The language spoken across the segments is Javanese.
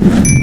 Arep.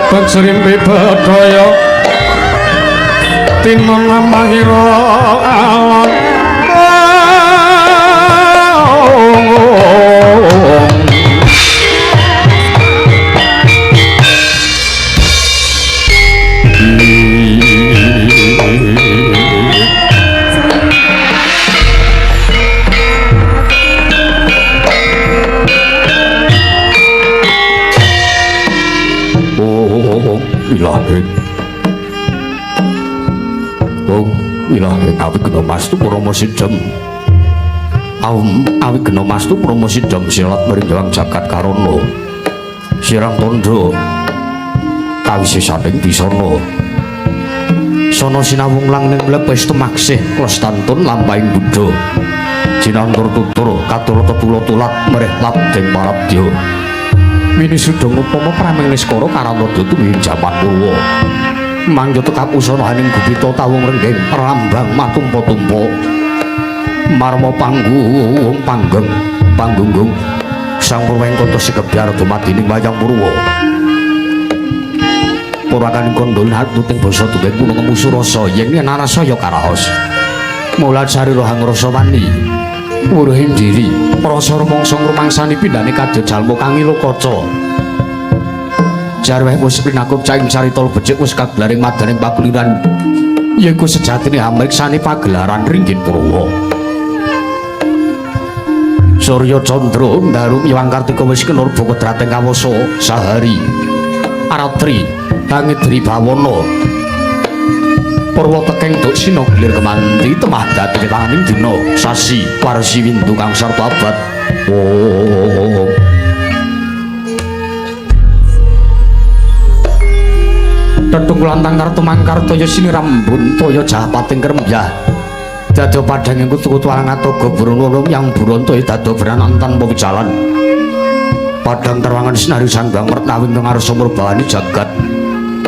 Bang Srimpi Bedhaya tinun mahira alon. Ilahi. Oh, ilahi awigna mastu parama sidhem. Awigna mastu parama sidhem silat mrinjang jagat karana. Sirang tandha kawisisaning bisana. Sana sinawung lang ning mlepes tumaksih klestantun lampahing Buddha. Jinantur tutur katur tetula tulat mereh labdeng parabdya. Winisuda ngupama prameng niskara karana tumiyin jaman purwa. Mangga tekap usana haning gupita tawung renggeng rambang matumpa-tumpa. Marma panggung panggeng panggunggung sang purwengkata sikebyar dumadining wayang purwa. Purwakaning kandha hatuting basa tunggeng puneng ngemusu rasa yen narasaya karaos. Mula sarira hangrasa wani wuruhing diri rasa rumangsa ngrumangsani pindhane kadya jalma kang ngilo kaca. Jarweh wis pinakup caing carita becik wis kagelaring madaning pakuliran yaiku sejatine hamriksani pagelaran ringgit purwa. Surya Candra ndaru miwang Kartika wis kinurba kodrating kawasa sahari aratri hangidri bawana. Purwa tekeng duksina gilir kemanti temah dadi tanganing dina sasi warsi windu kang sarta abad. Oh. Tetung lantang karto mangkartaya sinirambun toya jahapating krembyah. Dadi padhanging kutu-kutu alang atoga bruno yang buronto dadi branan tanpa wijalan. Padhang terwangan sinari sanggang mertawing ngarsa murbawani jagat.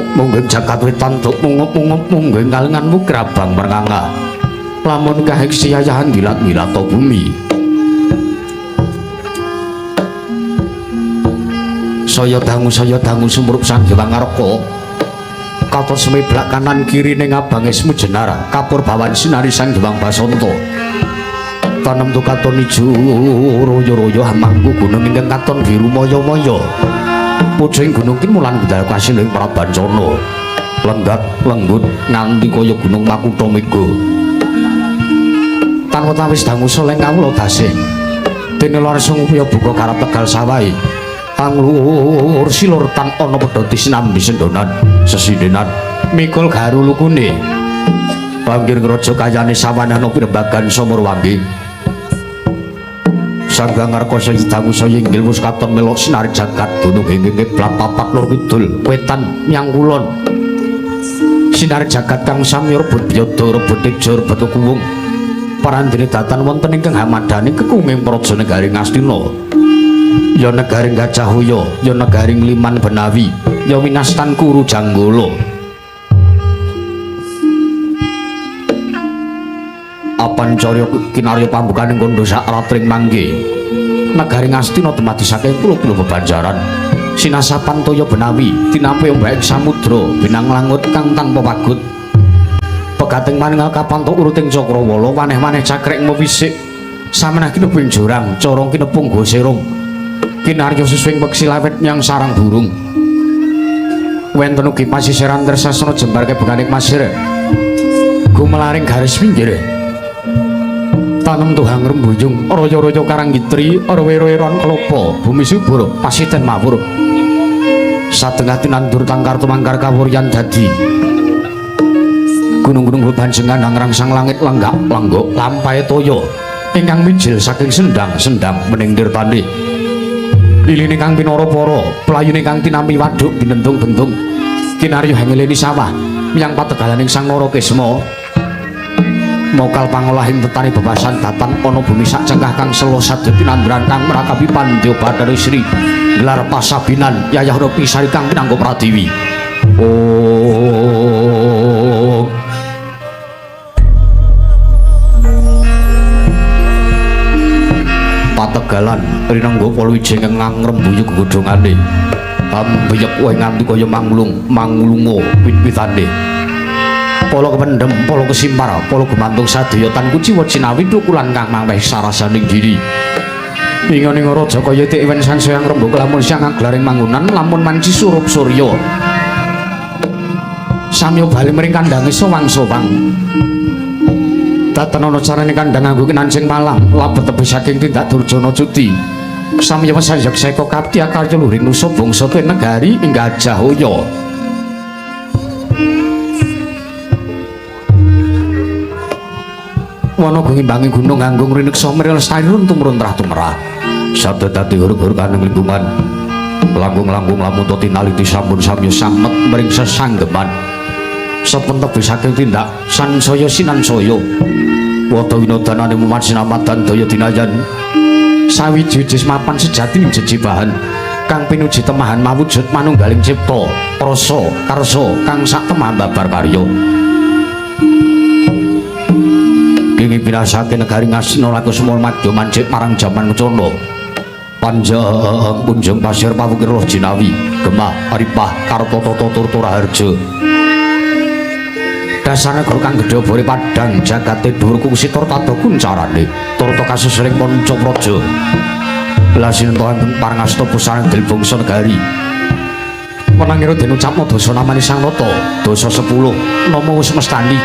Mungging jagat wetan duk mungup-mungup mungging kalenganmu krabang mernganga. Lamun kaheksi yayahan gilat-gilata bumi. Saya dangu sumurup Sang Hyang Ngarka. Katon sumeblak kanan kiri ning abange semu jenar kapur bawan sinari Sang Hyang Basanta. Tanem tu katon ijo royo-royo hamangku gunung ingkang katon biru maya-maya. Pucuking gunung kimulan budaya kasil ing Prabancana. Lenggat lenggut nganti kaya gunung Makutha Mega. Tanpa tawis dangu soleng kawula dasih. Dene larsa ngupaya buka garap tegal sawahe. Anglur silur tan ana pedhoti sinambi sendonan sesindenan mikul garu lukune. Banggir ngraja kayane sawanana pirembagan Samurwanggi. Sang Hyang Ngarka saya dangu saya inggil wis katon melok sinari jagat gunung ingkang kiblat papat lor kidul wetan nyang kulon. Sinari jagat kang sami rebut byada rebut teja rebut kuwung. Parandene datan wonten ingkang hamadani kekunging praja negari Ngastina. Ya negari Gajahhoya, ya negari Liman Benawi, ya winastan Kuru Janggala. Apan carya kinarya pambukaning kandha sak ratring mangke. Negari Ngastina dumadi saking pulo-pulo bebanjaran. Sinasapan toya benawi, tinampi ombak samudra, binang langut kang tanpa pagut. Pegating maningal kapantuk uruting cakrawala, waneh-waneh cakrek mewisik. Samenah kinepung jurang, corong kinepung goserong. Kinarya susuing peksi lawet nyang sarang burung. Wenten ugi pasisiran tresasana jembar kebenganing pasir. Gumelaring garis pinggir. Tanem tuhang rembuyung, royo-royo karang gitri, rowe-roweron klopo, bumi subur, pasiten mawur. Satengah tinandur tangkar tumangkar kawuryan dadi. Gunung-gunung bebanjengan hangrangsang langit lenggak lenggok lampahe toya ingkang mijil saking sendang-sendang mening tirtane. Liline kang pinara para, playune kang tinampi waduk binentung-bentung. Kinarya hangeleni sawah miyang pategalaning Sang Narakesma. Mokal pangolahing tetani bebasan datan ana bumi sak cengkah kang sela sadya tinanduran kang merakapi pandya Bathara Sri gelar pasabinan yayah rupi sari kang pinangka pratiwi. Oh. Pategalan rinengga palawija ingkang ngrembuyung gegodhongane. Ambiyek kowe nganti kaya manglung, manglunga wit-witane. Pala kependhem, pala kesimpar, pala gumantung sadaya tan kuciwa cinawi thukulan kang maweh sarasaning diri. Ingoning raja kaya tik wen sansaya ngrembug lamun siang aglaring manggonan lamun manci surup surya. Samya bali mring kandange sowang-sowang. Datan ana carane kandhang nganggo kinancing palang, labet tebih saking tindak Durjana Cuti. Samya sanjak seka kapti akarya luhuring nusa bangsa tuwin negari ing Gajah Oya. Wana gungimbangi gunung nganggo ngrineksa mril lestari tumrun trah tumrah. Sabda dadi hurug-hurug aning lingkungan. Langkung-langkung lamun to tinaliti sampun samya samet mring sesanggeman. Sampun tebih saking tindak sansaya sinansaya. Wada winodanane mumat sinamadan daya dinayan. Sawiji-wiji mapan sejati jejibahan kang pinuji temahan mawujud manunggaling cipta rasa karsa kang sak temahan babar karya. Kenging binasake negari Ngastina Lakusuma madya mancik marang jaman Kencana. Panjang punjung pasir pawukir roh jinawi gemah aripah karta tata turta raharja. Dasar negara kang gedhe obore padhang jagate dhuwur kungsi tur tata kuncarane turta kasusring manca praja. Lasinta ing parangasta pusarang dil bangsa negari. Menangira den ucapna dasa namane Sang Nata, dasa 10 nama wis mestani.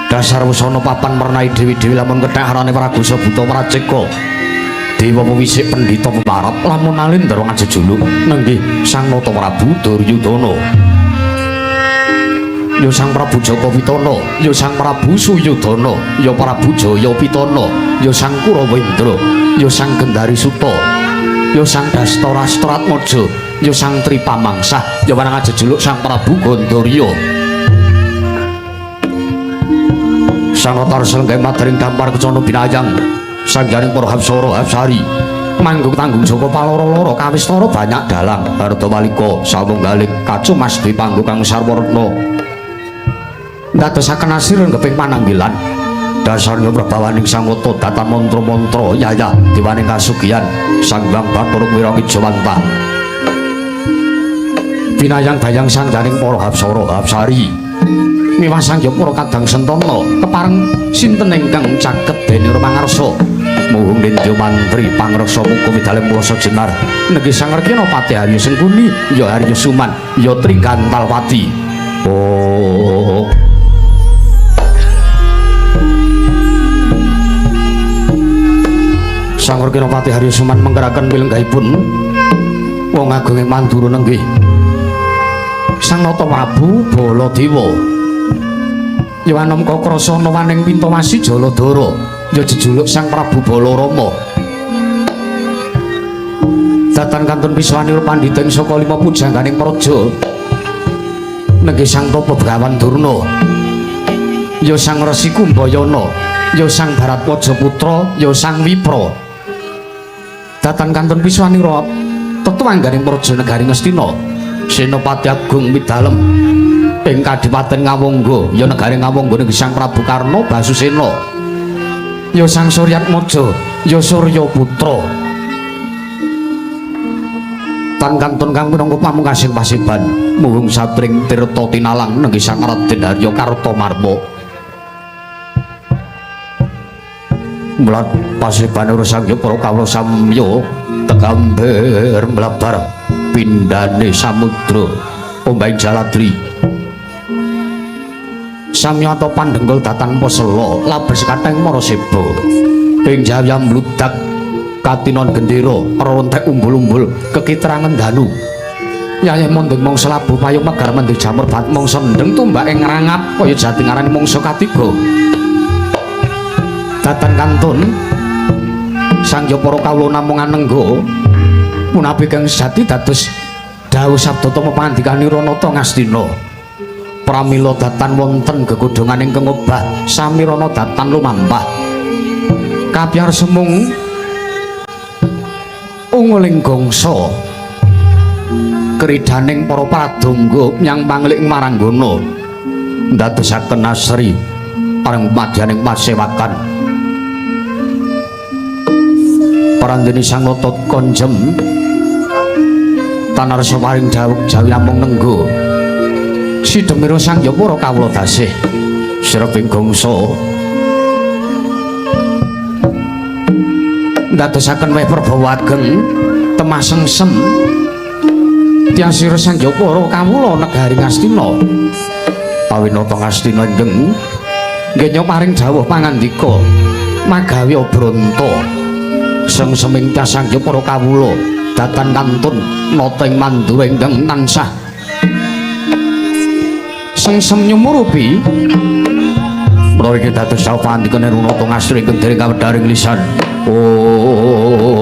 Dasar wusana papan mernai dewi-dewi lamun kethek arane Pragosa Buta Praceka. Dewa pewisik pendhita pemarap lamun alindra ngajejuluk nenggih Sang Nata Prabu Duryudana. Ya Sang Prabu Jaka Pitana, ya Sang Prabu Suyudana, ya Prabu Jaya Pitana, ya Sang Kurawendra, ya Sang Gendari Suta, ya Sang Dastarastratmaja, ya Sang Tripamangsah, ya marang ajejuluk Sang Prabu Gandarya. Sang Nata Selenggae Madring Dampar Kencana Binayang, sanggaring para Hapsara Hapsari, manggung tanggung jaka paloro-loro kawistara banyak dalang, Harta Walika sawunggaling kacumas dwi panggo kang sarwaretna. Ndadosaken asir renggeping pananggilan. Dasarnya prabawaning Sang Nata datan mantra-mantra yayah dewaning kasugihan Sang Hyang Bathara Wira Kijawantah. Binayang bayang sangganing para Hapsara Hapsari. Miwah sangya para kadang sentana kepareng sinten ingkang caket dene rumangarsa. Muhung nindya mantri pangreksa muka widalem rasa jenar. Negi Sang Rekyana Pati Harya Sengkuni ya Harya Suman ya Trigantalwati. Oh. Sang Rekyana Pati Harya Suman menggeraken wilenggahipun wong agung ing Mandura nenggih Sang Nata Prabu Baladewa. Ya anom kakrasa nawaning Pintawasi Jaladara ya jejuluk Sang Prabu Balarama. Datan kantun piswanira pandhita ing saka lima pujangganing praja nenggih Sang Tapa Begawan Durna ya Sang Resi Kumbayana ya Sang Baratwaja Putra ya Sang Wipra. Datan kantun piswanira tetuwangganing praja negari Ngastina Senopati Agung Midalem ing Kadipaten Ngawangga ya negari Ngawangga nenggih Sang Prabu Karna Basusena ya Sang Suryatmaja ya Surya Putra. Tan kantun kang minangka pamungkasing paseban muhung satring tirta tinalang nenggih Sang Raden Harya Kartamarma. Mula paseban ora sangya para kawula samya tegamber mlabar pindhane samudra ombahing jaladri. Samya ata pandhenggul datan pasela labes katheng maraseba. Ing jaya mludak katinon gendera rontek umbul-umbul kekitrangan danu. Yayah mondeng mangsa labuh payung megar mendhi jamur bat mangsa ndeng tumbake ngrangap kaya jati ngarani mangsa katiga. Datan kantun sangya para kawula namung anengga punapi kang sejati dados dawuh sabda tama pangandikanira Nata Ngastina. Pramila datan wonten gegodhongan ingkang obah samirana datan lumampah. Kapyar semung unguling gangsa kridaning para pradangga nyang panglik maranggana ndadosaken asri pareng madyaning pasewakan. Parandene Sang Nata konjem Tanarsa paring dawuh jawi namung nenggo. Sidemira Sang Hyang para kawula dasih sreping gongso. Ndadosaken weh prabawa ageng temah sengsem tiasira Sang Hyang para kawula negari Ngastina. Pawinata Ngastina ingkang ngenya paring dawuh pangandika magawe obronta sengseming Sang Hyang para kawula datan kantun nata ing mandura ingkang tansah sengsem nyumurupi. Menawi iki dados dawuh pangandika Nata Ngastina ingkang dereng kawedharing lisan. Oh.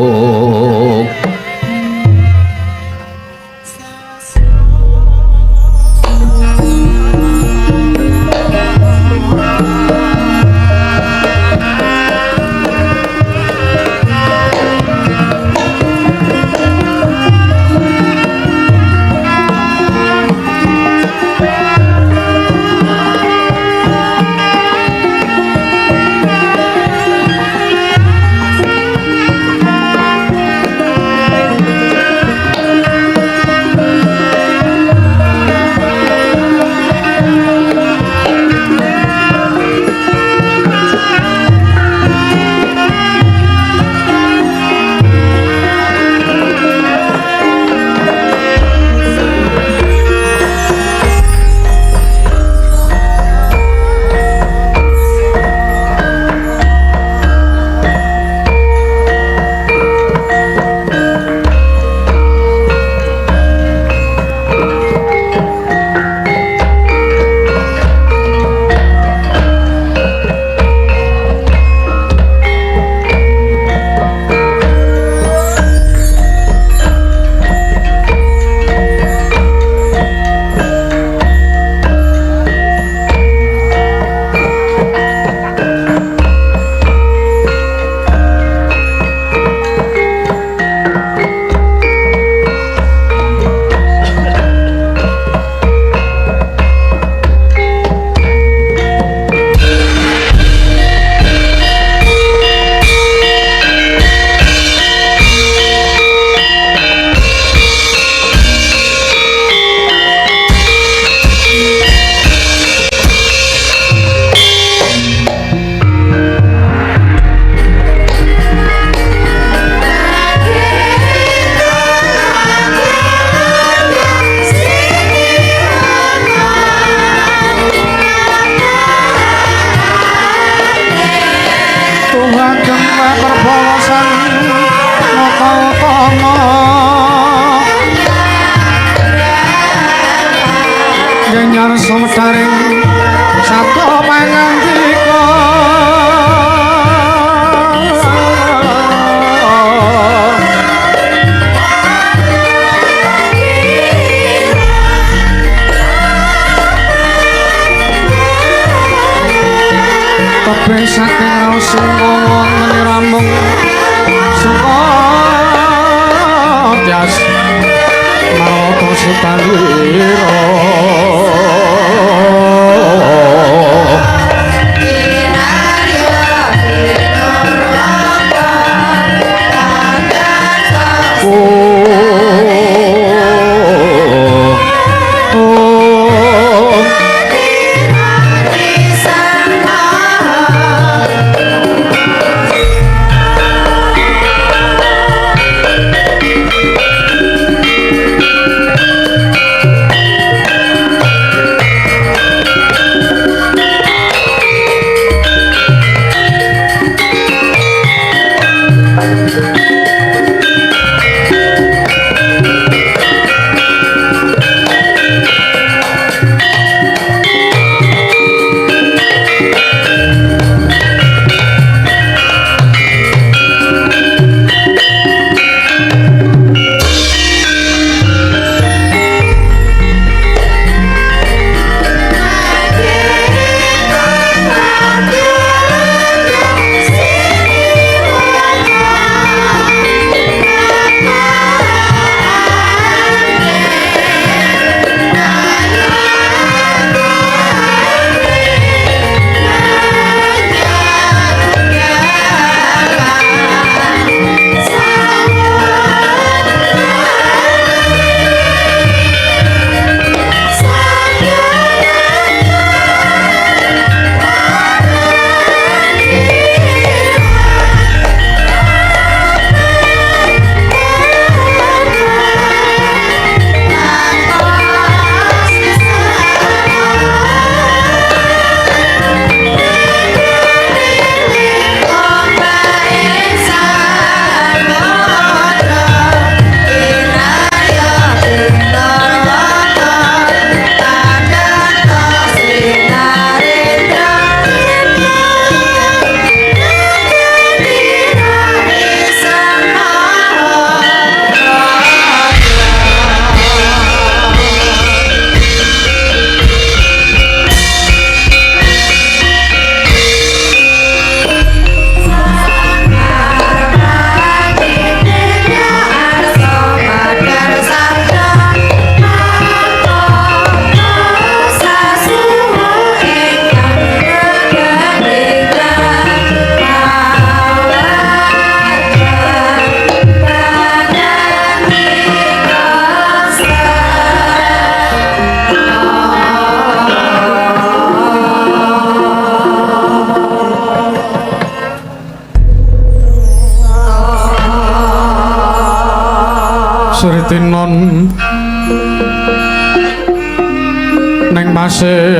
Neng pasewakan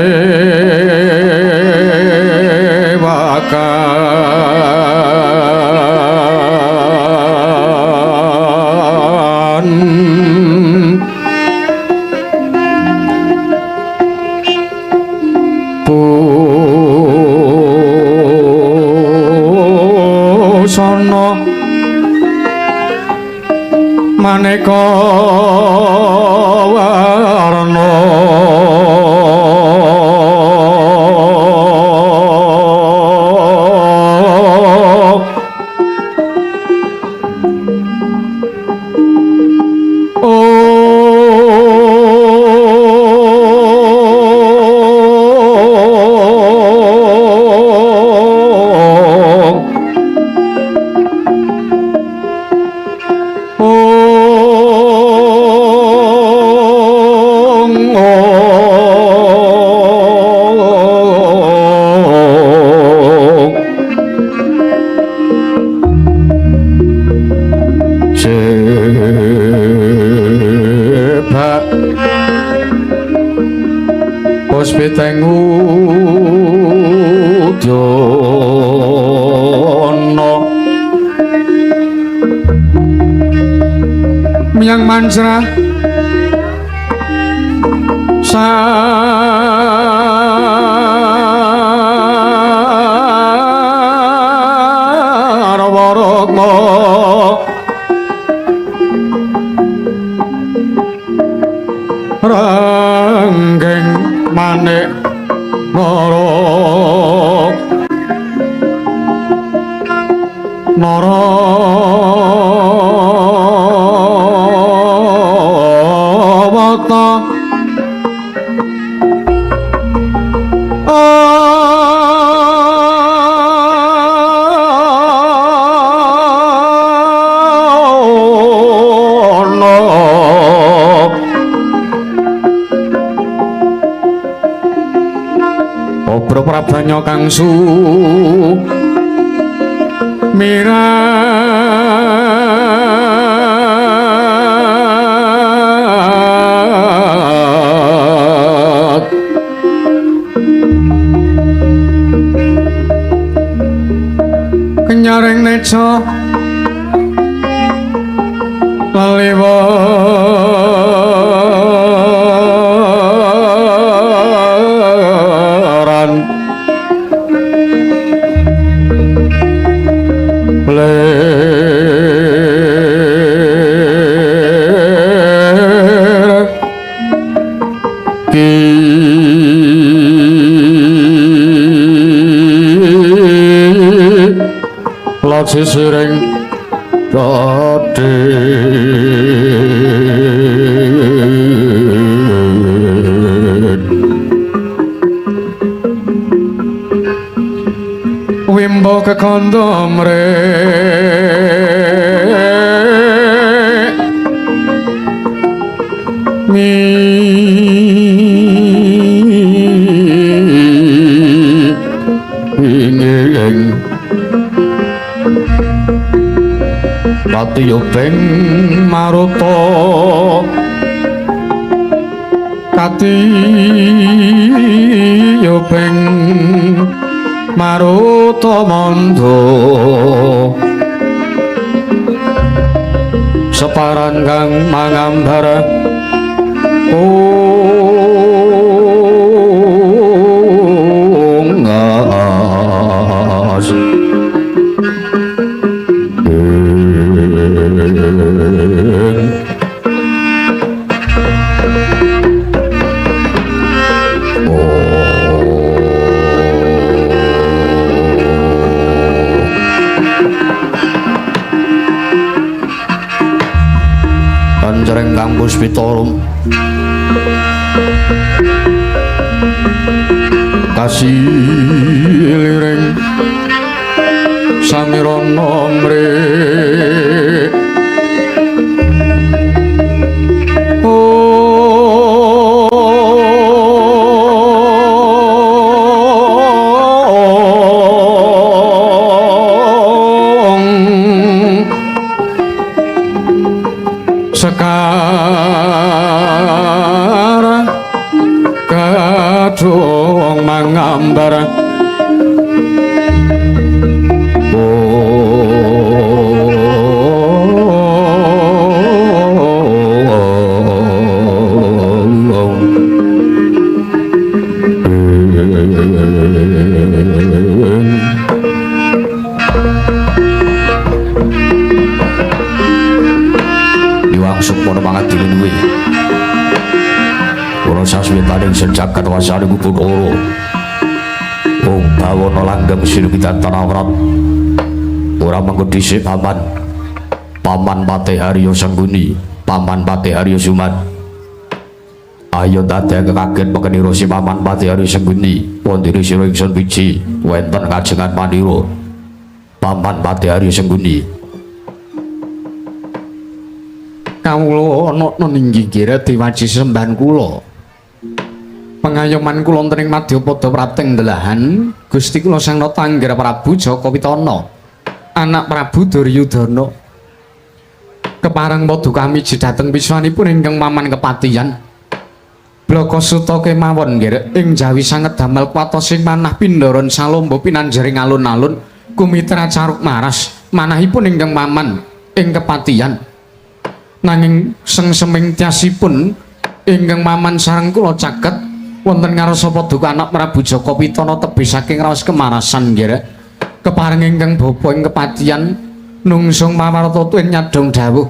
busana maneka warna Puspiteng udyana miyang manjra sarwa rukma ranggeng manik nara nara wata Prabanya kang sumirat kenyaring neca leliweran ler ki sisiring dadi wimbo kekandha mrek mi inging katiyubing maruta katiyubing maruta mandha separan kang mangambar ungas Kanjeng Kang Puspita kasiliring samirana mrek sekar ambar. Liwang sukmono mangadili luwih. Ora saswitaning sejagat wasane Bathara. Wong bawana langgeng sirkitan tanawrat. Ora mengko dhisik paman. Paman Patih Haryo Sengguni, Paman Patih Haryo Suman. Ayo dadekake kaget mekenira si Paman Patih Haryo Sengguni, wondene sira ingsun biji wonten kajengan manira. Paman Patih Haryo Sengguni. Kawula ana ninggi kira diwaji sembahan kula. Pengayoman kula wonten ing Madyapada Prapting Delahan, Gusti kula Sang Nata Angger Prabu Jaka Pitana, anak Prabu Duryudana. Kepareng paduka miji dhateng piswanipun ingkang paman kepatihan. Blaka suta kemawon nggih ing jawi sanget damel kuwatosing manah pindharan salomba pinanjering alun-alun kumitra caruk maras manahipun ingkang paman ing kepatihan. Nanging sengseming tyasipun ingkang paman sareng kula caket wonten ngarsa paduka anak Prabu Jaka Pitana tebih saking raos kemarasan nggih. Kepareng ingkang bapa ing kepatihan nungsung pawarta tuwin nyadong dawuh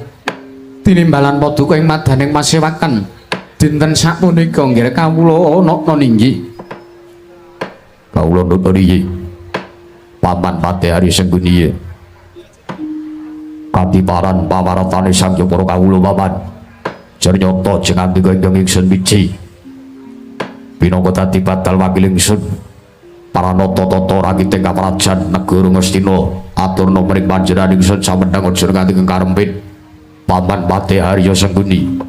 tinimbalan paduka ing madaning pasewakan dinten sapunika nggih kawula ana ninggi. Kawula nuturi nggih. Paman Patih Haryo Sengguni. Katiparan pawartane Sang Hyang Para kawula paman. Jernyata jengandika ingkang ingsun miji. Pinangka dadi badal wakil ingsun paranata tata rakiting kaprajan negara Ngastina aturna mring panjenengan ingsun samendhang aja nganti karempit. Paman Patih Haryo Sengguni.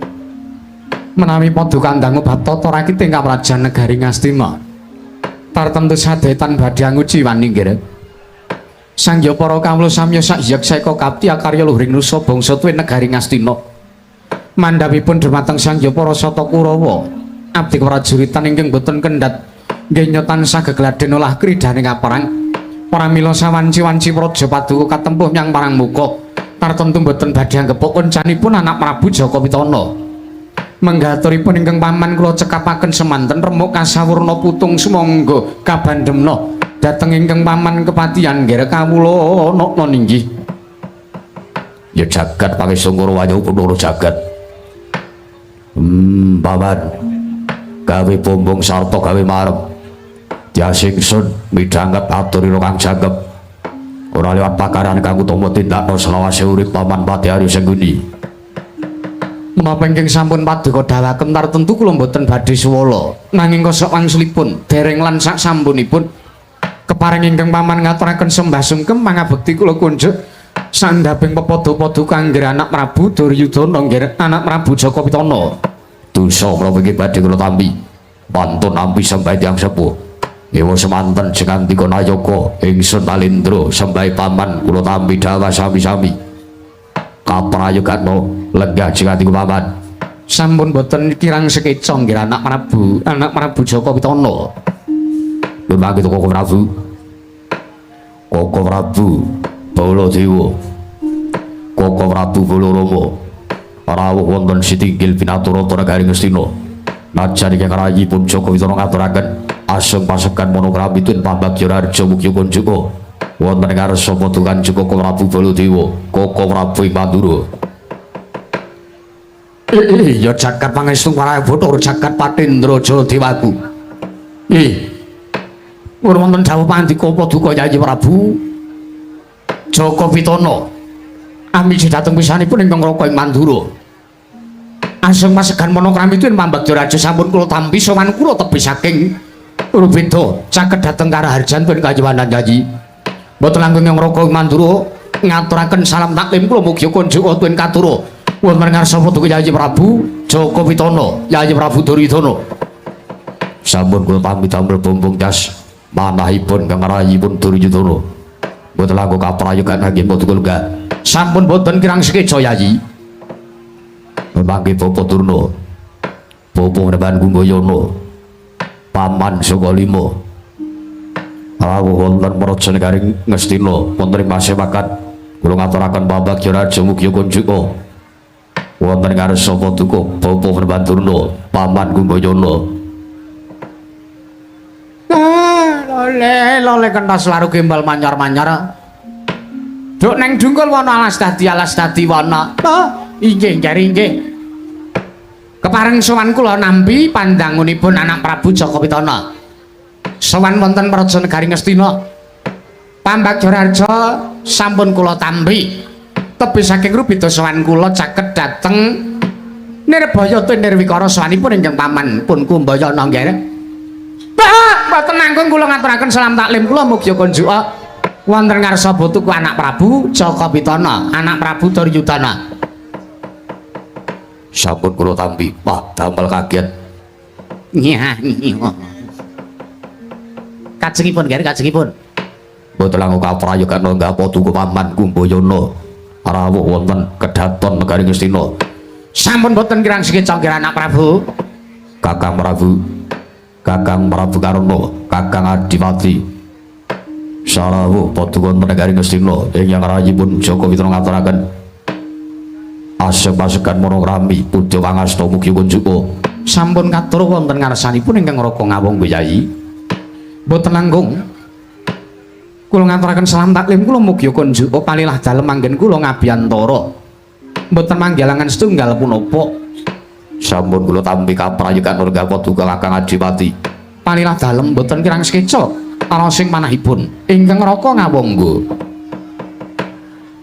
Menawi paduka ndangu bab tata rakiting kaprajan negari Ngastina tartemtu sadetan badhe anguji wani nggih. Sang Hyang Para kawula samya sahyek saeka kapti akarya luhuring nusa bangsa tuwin negari Ngastina. Mandhapipun dhumateng Sang Hyang Para Sata Kurawa abdi prajuritan ingkang boten kendhat nggenya tansah gegladen olah kridhaning kaperang. Pramila sawanci-wanci praja paduka katempuh menyang parang muka tartemtu boten badhe anggepuk koncanipun anak Prabu Jaka Pitana. Menggaturipun ingkang paman kula cekapaken semanten remuk kasawurna putung sumangga kabandemna dhateng ingkang paman kepatihan nggih kawula ana ninggih. Ya jagat pangestu Kurawa Bathara jagat. Paman gawe bombong sarta gawe marem. Tias ingsun midhanget aturira kang jangkep. Ora liwat pakaran kang utama tindakna selawase urip Paman Patih Haryo Sengguni. Menapa ingkang sampun paduka dawuhaken tartemtu kula mboten badhe suwala. Nanging kosok wangsulipun dereng lan sak sampunipun kepareng ingkang paman ngaturaken sembah sungkem pangabekti kula kunjuk sandhaping pepadha-padha kangge anak Prabu Duryudana nggih anak Prabu Jaka Pitana. Dosa menapa iki badhe kula tampi. Pantun nampi sembah tiyang sepuh. Ewa semanten jengandika nayaka ingsun Palindra sembah paman kula tampi dawuh sami-sami. Kaprayogana lenggah jengandika paman. Sampun boten kirang sekeca nggih anak Prabu Jaka Pitana. Nuwun pangestu Koko Prabu. Koko Prabu Baladewa. Koko Prabu Balarama. Rawuh wonten sitinggil pinaturata negari Ngastina. Najan ingkang rayipun Jaka Pitana ngaturaken aseng pasegan monokrami tun pambagya raharja mugi kunjuka wonten ing ngarsa paduka Koko Prabu Baladewa, Koko Prabu ing Mandura. Ya jagat pangestu para Bathara jagat Patindra Jaladewaku. Ora wonten dawuh pandika paduka Yayi Prabu Jaka Pitana. Amiji dhateng pisanipun ingkang Raka ing Mandura. Aseng pasegan monokrami tuwin pambagya raja sampun kula tampi sowan kula tebih saking Rubeda caket dhateng karaharjan tuwin kayiwanan Yayi. Mboten langkung ing Raka ing Mandura ngaturaken salam taklim kula mugi kunjuk tuwin katura. Wonten ngarsa paduka Yayi Prabu Jaka Pitana, Yayi Prabu Duryudana. Sampun kula tampi damel bombong jas manahipun kang rayipun Duryudana. Mboten langkung kaprayogan nggih paduka lenggah. Sampun boten kirang sekeca Yayi. Mangke Bapak Durna. Bapak Neban Kumbayana. Paman Sukalima. Rawuh wonten Praja Negari Ngastina wonten ing pasewakan kula ngaturaken pambagya raja mugi kunjuka wonten ngarsa paduka Bapa Prabandurna Paman Kumbayana. Lole lole kentas laru gembal manyar-manyar. Duk neng dungkul wana alas dadi wana. Oh, inggih nggih inggih. Kepareng sowan kula nampi pandangunipun anak Prabu Jaka Pitana. Sowan wonten Praja Negari Ngastina. Pambagya Raja sampun kula tampi. Tebih saking rubeda sowan kula caket dhateng Nirbaya Nirwikara sowanipun ingkang paman pun Kumbayana nggih. Pak, mboten nanggung kula ngaturaken salam taklim kula mugi kunjuka wonten ngarsa putuku anak Prabu Jaka Pitana, anak Prabu Duryudana. Sampun kula tampi. Wah, damel kaget. Nyah. Kajengipun nggih, kajengipun. Mboten langkung kaprayogan lenggah paduka paman Kumbayana rawuh wonten kedaton negari Ngastina. Sampun boten kirang sekeca nggih anak Prabu. Kakang Prabu, Kakang Prabu Karna, Kakang Adipati. Sarawuh paduka wonten negari Ngastina ingkang rayipun Jaka Pitana ngaturaken asep-asegan monokrami puja pangasta mugi kunjuka. Sampun katur wonten ngarsanipun ingkang Raka Ngawangga Yai. Mboten langkung kula ngaturaken salam taklim kula mugi kunjuka palilah dalem manggen kula ngabiyantara. Mboten manggilangan setunggal punapa. Sampun kula tampi kaprayogan lenggah paduka Kakang Adipati. Palilah dalem mboten kirang sekeca ana sing manahipun ingkang Raka Ngawangga.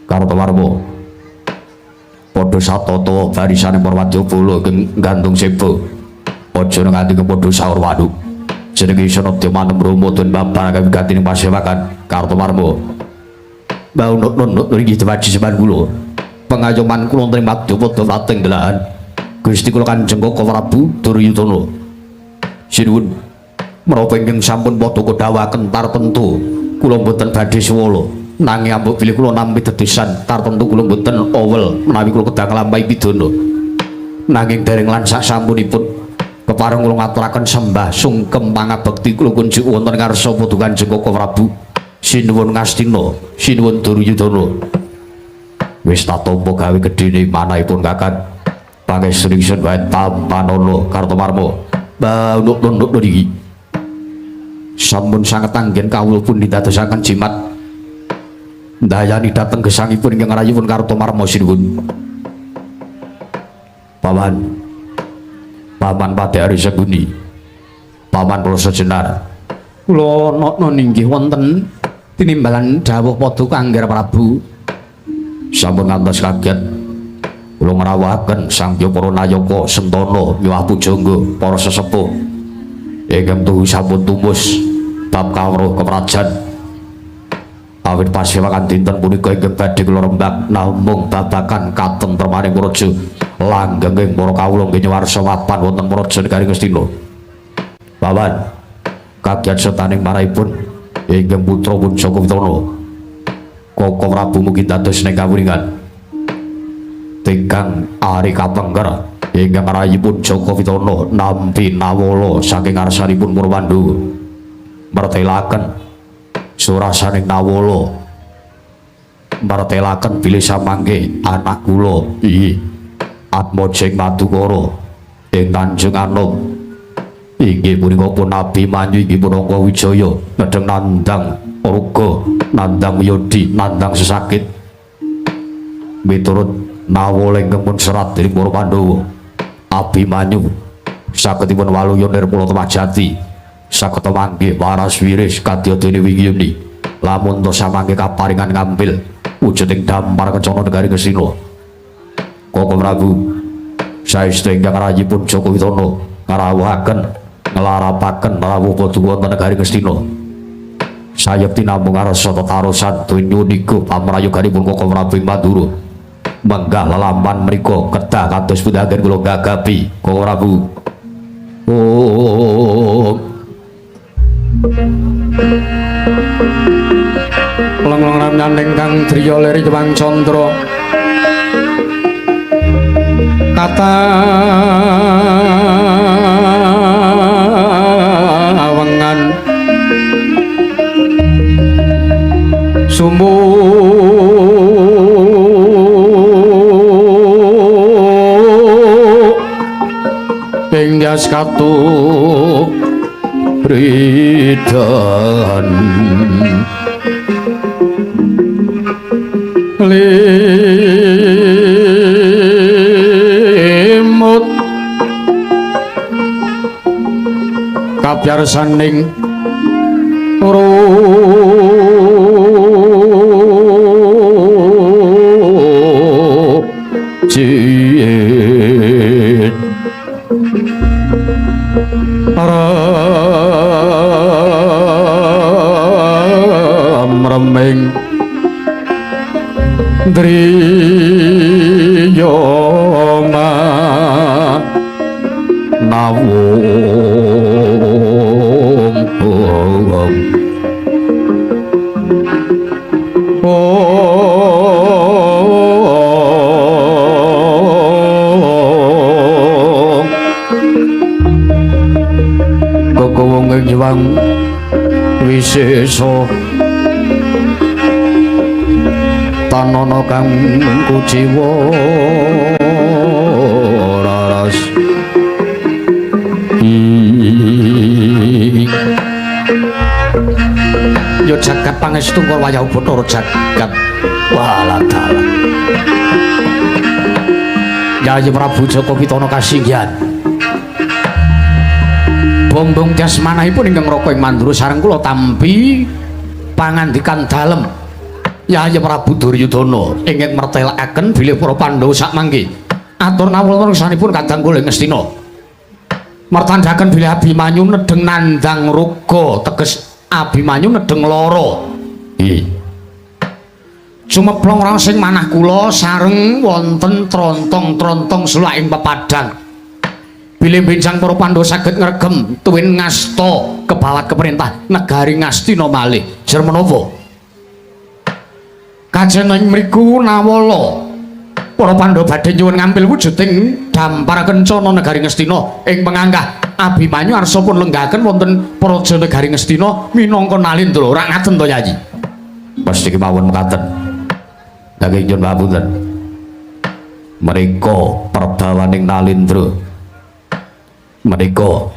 Kartowarma padha satata barisane para wadyabala ingkang gantung seba. Aja nganti kepadha saur waduk. Jenenge Sanadya Manem Rama den babar kawigatin pasewakan Kartowarma. Mbah nunut niki diwaji sepan kula. Pengayoman kula wonten ing madyapada wlating delahan Gusti kula Kanjeng Kaka Prabu Duryudana. Sinuwun menapa ingkang sampun padha kudhawuhaken tartemtu kula mboten badhe suwala. Nanging ambek bilih kula nampi dedesan tartemtu kula mboten owel menawi kula kedah nglampahi pidana. Nanging dereng lan sak sampunipun kepareng kula ngaturaken sembah sungkem pangabekti kula kunjuk wonten ngarsa paduka Kanjeng Kaka Prabu. Sinuwun Ngastina, sinuwun Duryudana. Wis tatampa gawe gedene manahipun Kakang. Pangestu ingsun wae tampanana Kartomarma. Mbah nunuk niki. Sampun sanget anggen kawula pun didadosaken jimat. Ndayani dhateng gesangipun ingkang rayipun Kartomarma sinuwun. Paman. Paman Padhari Sengkuni. Paman Prasa Jenar. Kula nokno inggih wonten tinimbalan dawuh paduka Angger Prabu. Sampun ngantos kaget. Kula ngrawuhaken Sang Hyang para nayaka Sentana miwah pujangga para sesepuh ingkang tuhu sampun tumus bab kawruh keprajan. Awit pasewakan dinten punika ingkang badhe kula rembag namung babagan katentremaning praja langgenging para kawula nggih nyuwarsa mapan wonten praja negari Ngastina. Paman kagiat setaning marahipun ingkang putra pun Jaka Pitana. Kaka Prabu mugi dados ning kawuningan. Tingkang ari kapengker ingkang rayipun Jaka Pitana nampi nawala saking ngarsanipun para Pandhawa. Mertelaken surasaning nawala. Mertelaken bilih samangke anak kula inggih Atmaja ing Madukara ing Tanjung Anom. Inggih punika pun Abimanyu inggih punaka Wijaya nedheng nandang ruga, nandang wiyadi, nandang sesakit. Miturut nawala ingkang pun serat dening para Pandhawa, Abimanyu sagedipun waluya nirmula temah jati, saged manggih waras wiris kadya dene wingi yuni. Lamun ta samangke kaparingan ngambil wujuding dampar kencana negari Ngastina. Kaka Prabu saestu ingkang rayipun Jaka Pitana ngrawuhaken nglarapaken rawuh paduka wonten negari Ngastina. Sayekti namung ngarsa tetarosan donya niku pamrayoganipun Kaka Prabu ing Mandura. Menggah lelampahan mriku kedah kados pundi anggen kula gagapi Kaka Prabu. Oh. Lengleng ramyaning kang driya lir Hyang Candra. Kata awengan Ing dyas katukridan limut kapyarsaning rujit remeng driya nawung kekowong ing Hyang Wisesa tanana kang kuciwa raras ya jagat pangestu wayah Bathara jagat waladala Yayi Prabu Jaka Pitana kasinggihan bombong tias manahipun ingkang raka ing Mandura sareng kula tampi pangandikan dalem Yayi Prabu Duryudana ingkang mertelakaken bilih para Pandhawa sakmangke atur nawala sanipun kadang kula ing Ngastina mertandhaken bilih Abimanyu nedheng nandhang ruga teges Abimanyu nedheng lara. Nggih. Sumeplong raosing manah kula sareng wonten trontong-trontong sulak ing pepadang. Bilih benjang para Pandhawa saged ngregem tuwin ngasta kebawat keperintah negari Ngastina malih. Jer menapa? Kajen ing mriku nawala para Pandhawa badhe nyuwun ngampil wujuding dampar kencana negari Ngastina ing penganggah Abimanyu arsa pun lenggahaken wonten praja negari Ngastina minangka Nalindra. Ora ngaten to Yayi? Pasti kemawon mekaten. Daging nyuwun pamunten. Menika perbawaning Nalindra. Menika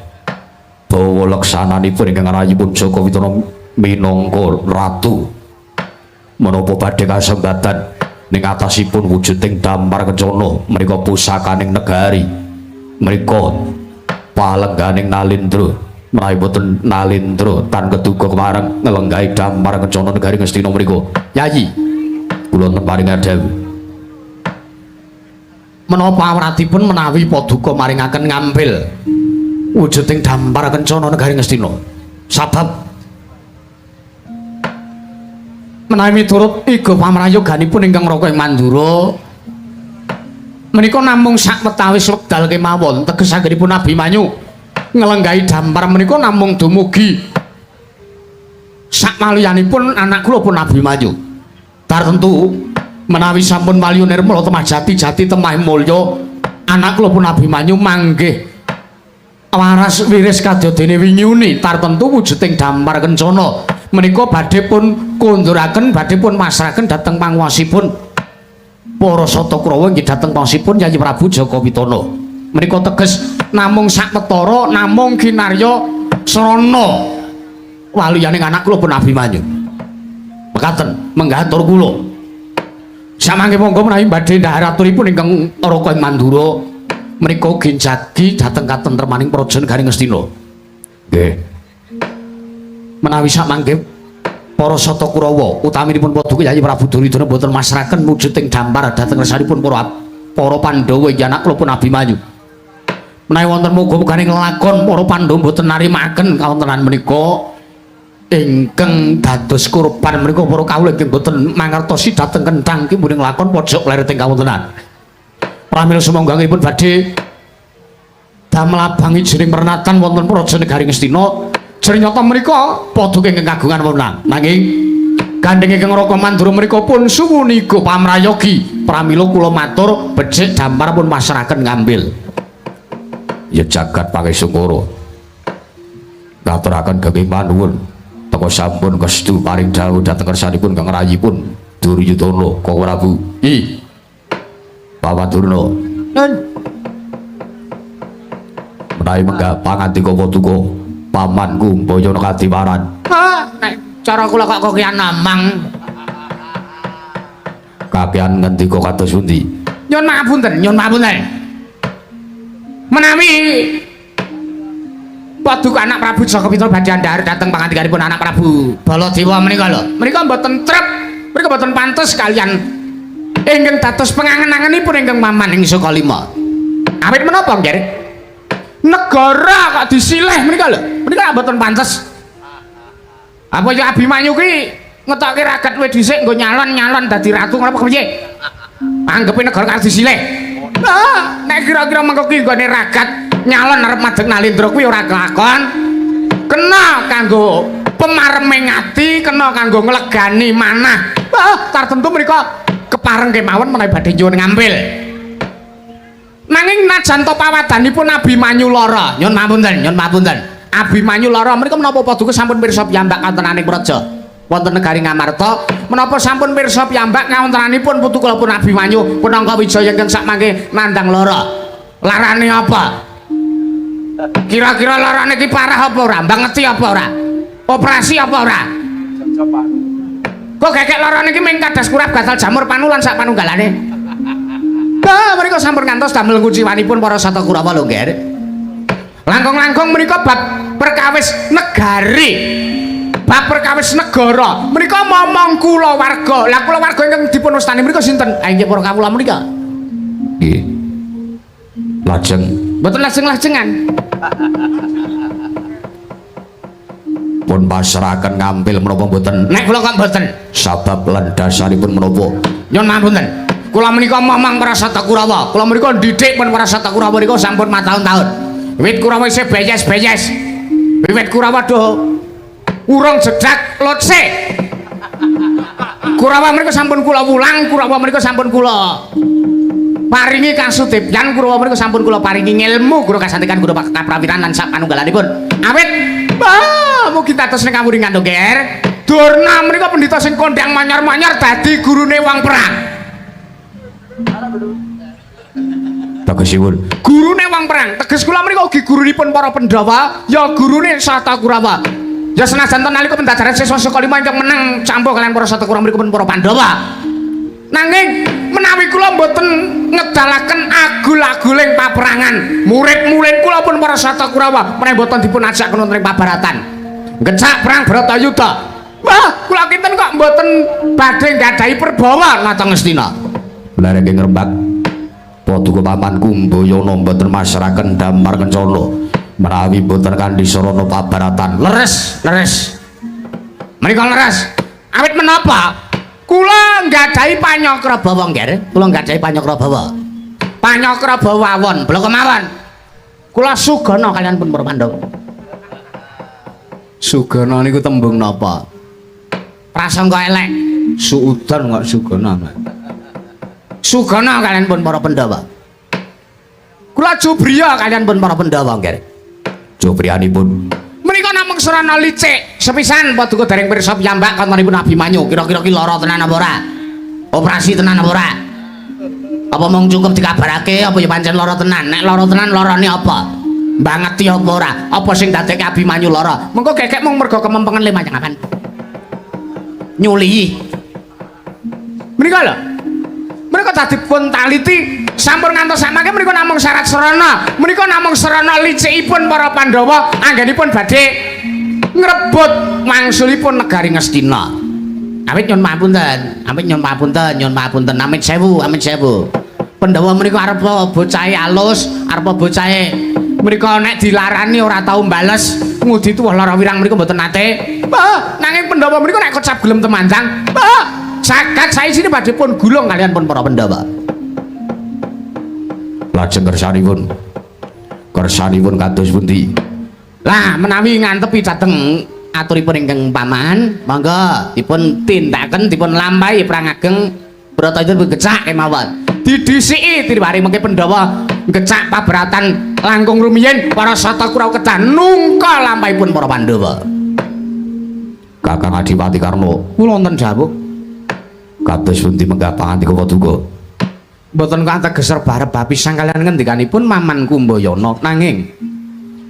bawa leksananipun ingkang rayipun Jaka Pitana minangka ratu. Menapa badhe kasembatan ning atasipun wujuding dampar kencana menika pusakaning negari. Menika palengganing Nalindra menawi boten Nalindra tan keduga kemareng ngelenggahi dampar kencana negari Ngastina mriku. Yayi kula paring dawuh menapa awratipun menawi paduka maringaken ngampil wujuding dampar kencana negari Ngastina sabab menawi miturut iga pamrayoganipun ingkang raka ing Mandura menika namung sakwetawis wekdal kemawon teges anggenipun Abimanyu ngelenggahi dampar menika namung dumugi sakmaliyanipun anak kula pun Abimanyu. Tartentu menawi sampun waliya nirmala temah jati-jati temah mulya anak kula pun Abimanyu manggih waras wiris kadadene winyuni tartentu wujuding dampar kencana menika badhe pun konduraken badhe pun masrahaken dhateng panguwasipun para Sata Kurawa inggih dhateng pangsipun Yayi Prabu Jaka Pitana. Menika teges namung sakwetara namung kinarya srana waliyaning anak kula pun Abimanyu. Mekaten menggah atur kula. Samangke monggo menawi badhe ndhahar aturipun ingkang raka ing Mandura menika ugi njagi dhateng katentremaning praja negari Ngastina. Nggih. Menawi samangke para Sata Kurawa utaminipun paduka Yayi Prabu Duryudana boten masrahaken wujuding dampar dhateng ngersanipun para Pandhawa inggih anak kula pun Abimanyu. Menawi wonten muga-muganing lelakon para Pandhawa boten narimaken kawontenan menika ingkang dados korban menika para kawula ingkang boten mangertosi dhateng kenthang kimbuning lakon pojok lereting kawontenan. Pramila sumangga-pun badhe damel abang ijining pernatan wonten praja negari Ngastina. Jrenyata menika paduka ingkang kagungan wenang. Nanging gandheng ingkang raka Mandura menika pun suwuniga pamrayogi. Pramila kula matur becik dampar pun masrahaken ngambil. Ya jagat pangesungkara. Ngaturaken genging panuwun. Teka sampun kestu paring dawuh dhateng kersanipun Kang rayipun Duryudana Koko Prabu. I Paman Durna. Nun. Menawi menggah pangandika paduka pamanku Mbayana kadiwaran. Ha, nek cara kula kok kokian namang. Kakean ngendika kados pundi? Nyun mapunten, nyun mapunten. Menawi paduka anak Prabu Jaka Pitra badhe andhar dhateng pangandikanipun anak Prabu Baladewa menika lho. Menika mboten trep, menika mboten pantes kalian ingkang dados pengangen-angenipun ingkang maman ing Sukalima. Awit menapa, Nggih? Negara kok disilih menika lho. Menika mboten pantes. Apa ya Abimanyu ki ngetokke ragat luwih dhisik nggo nyalon-nyalon dadi ratu ngono apa kepiye? Anggepe negara karo disilih. Ah, nek kira-kira mengko ki nggone ragat nyalon arep madeg Nalendra kuwi ora kelakon. Kena kanggo pemareming ati, kena kanggo nglegani manah. Ah, tartemtu menika kepareng kemawon menawi badhe nyuwun ngampil. Nanging najan to pawadanipun Abimanyu lara, nyun mapunten, nyun mapunten. Abimanyu lara menika menapa paduka sampun pirsa piyambak kawontenaning praja wonten negari Ngamarta, menapa sampun pirsa piyambak kawontenanipun putu kula pun Abimanyu Punangka Wijaya ingkang sakmangke nandang lara. Larane apa? Kira-kira larane iki parah apa ora? Mbangeti apa ora? Operasi apa ora? Kok gekek larane iki mung kadas kurap gatal jamur panu lan sak panunggalane. Bah, menika sampun ngantos damel nguciwanipun para Sata Kurawa lho, Nggih. Langkung-langkung menika bab perkawis negari. Bab perkawis negara. Menika momong kulawarga. Lah kulawarga ingkang dipun wastani menika sinten? Ah inggih para kawula menika. Nggih. Lajeng mboten lajeng-lajengan. Pun pasrahaken ngampil menapa mboten? Nek kula kok mboten. Sabab lan dasaripun menapa? Nyun mapunten. Kula menika momong para Sata Kurawa. Kula menika ndidik pun para Sata Kurawa menika sampun mataun-taun. Wiwit Kurawa isih beyes-beyes. Wiwit Kurawa do urung jedak lotse. Kurawa menika sampun kula wulang, Kurawa menika sampun kula paringi kasudipyan, Kurawa menika sampun kula paringi ngilmu guru kasantikan guru kaprawiran lan sak panunggalanipun. Awit ah mugi dados ning kawuringan to, Ger. Durna menika pendhita sing kondhang manyor-manyor dadi gurune wong perang. Tegesipun gurune wong perang. Teges kula menika ugi gurunipun para Pandhawa, ya gurune Sata Kurawa. Ya senajan to nalika pendajaran siswa Sukalima ingkang menang campuh kalian para Sata Kurawa mriku pun para Pandhawa. Nanging menawi kula mboten ngedalaken agul-aguling paperangan, murid-murid kula pun para Sata Kurawa menawi mboten dipun ajak wonten ing pabaratan. Ngecak perang Bratayuda. Wah, kula kinten kok mboten badhe nggadahi perbawa nata Ngastina. Lereng ngrembak paduka pamanku Mbayana mboten masrahaken damar kencana menawi mboten kanthi sarana pabaratan. Leres, leres. Menika leres. Awit menapa? Kula nggadahi panyakrabawa, Nggih. Kula nggadahi panyakrabawa. Panyakrabawa awon, bela kemawon. Kula sugana kalian pun para Pandhawa. Sugana niku tembung napa? Prasangka elek. Suudan kok sugana. Sugana kalian pun para Pandhawa. Kula jubriya kalian pun para Pandhawa, Nggih. Jubriyanipun menika namung sarana licik. Sepisan paduka dereng pirsa piyambak kantonipun Abimanyu. Kira-kira ki lara tenan apa ora? Operasi tenan apa ora? Apa mung cukup dikabarake apa ya pancen lara tenan? Nek lara tenan larane apa? Mbangeti apa ora? Apa sing dadekke Abimanyu lara? Mengko gekek mung mergo kemempengen le manyangapan. Nyulihi. Menika lho. Menika dadi pun taliti sampun ngantos samangke menika namung syarat sarana. Menika namung sarana licikipun para Pandhawa anggenipun badhe ngrebut wangsulipun negari Ngastina. Awit nyun papunten, awit nyun papunten, nyun papunten, amit sewu, amit sewu. Pandhawa menika arep bocahe alus, arep bocahe menika nek dilarani ora tau bales, ngudi tuwuh lara wirang menika mboten nate. Bah, nanging Pandhawa menika nek kecap gelem temanjang, bah, sakat saisine badhe pun gulung kalian pun para Pandhawa. Lajeng kersanipun. Kersanipun kados pundi? Lah menawi ngantepi dhateng aturipun ingkang paman, monggo dipun tindakaken dipun lampahi perang ageng Bratayuda gecak kemawon. Didhisiki tiwari mengke Pandhawa gecak pabaratan langkung rumiyin para Sata Kurawa kedah nungka lampahipun para Pandhawa. Kakang Adipati Karna, kula wonten jawuh. Kados pundi menggah pangandika paduka? Mboten kateges rebah-rebah pisang kalian ngendikanipun Maman Kumbayana, nanging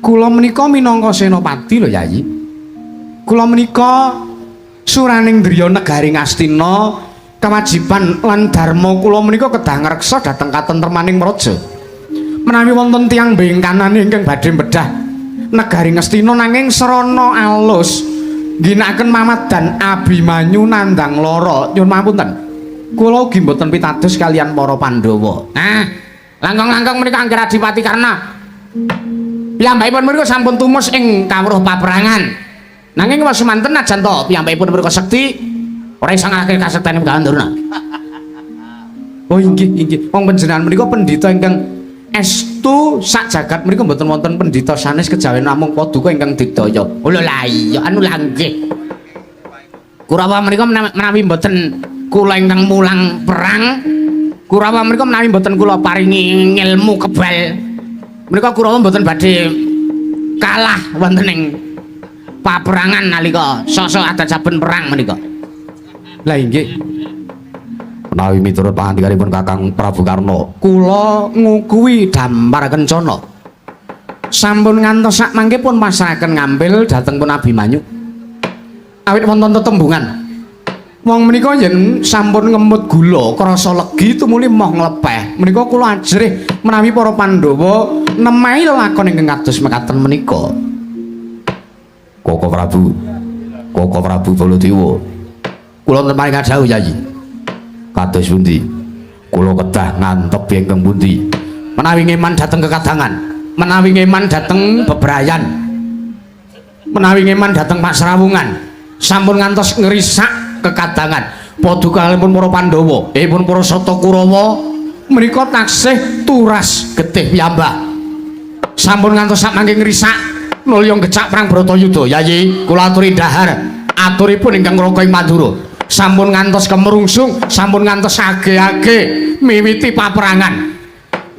Kula menika minangka senopati lho Yayi. Kula menika suraning driya negari Ngastina, kewajiban lan dharma kula menika kedah ngreksa dhateng katentremaning praja. Menawi wonten tiyang bengkanan ingkang badhe bedah negari Ngastina nanging srana alus ngginakaken mamadan Abimanyu nandhang lara, nyuwun pangapunten. Kula ugi mboten pitados kaliyan para Pandhawa. Nah, langkung-langkung menika angger Adipati Karna. Piyambakipun menika sampun tumus ing kawruh paperangan. Nanging wis semanten najan to piyambakipun menika sekti ora iso ngalahke kasekten Begawan Durna. Oh inggih inggih. Wong panjenengan menika pendhita ingkang estu sak jagat menika mboten wonten pendhita sanes kejawen namung paduka ingkang digdaya. Oh lho lah iya anu lah nggih. Kurawa menika menawi mboten kula ingkang mulang perang, Kurawa menika menawi mboten kula paringi ngilmu kebal, menika Kurawa mboten badhe kalah wonten ing paperangan nalika sosok adat saben perang menika. Lah inggih. Menawi miturut pangandikanipun Kakang Prabu Karna, kula ngukuhi Dampar Kencana. Sampun ngantos sak mangke pun pasrahaken ngampil dhateng pun Abimanyu. Awit wonten tetembungan. Wong menika yen sampun ngemut gula krasa legi tumuli moh nglepeh. Menika kula ajrih menawi para Pandhawa nemahi lelakon ingkang kados mekaten menika. Koko Prabu, Koko Prabu Baladewa. Kula wonten paring dawuh Yayi. Kados pundi? Kula kedah ngantep ingkang pundi? Menawi ngeman dhateng kekadangan, menawi ngeman dhateng bebrayan, menawi ngeman dhateng pasrawungan, sampun ngantos ngrisak kekadangan. Paduka kalihipun para Pandhawa, ipun para Sata Kurawa menika taksih turas getih piyambak. Sampun ngantos sak mangke ngrisak nulya gecak perang Bratayuda. Yayi, kula aturi dhahar aturipun ingkang ngraka ing Mandura. Sampun ngantos kemerungsung, sampun ngantos age-age miwiti paperangan.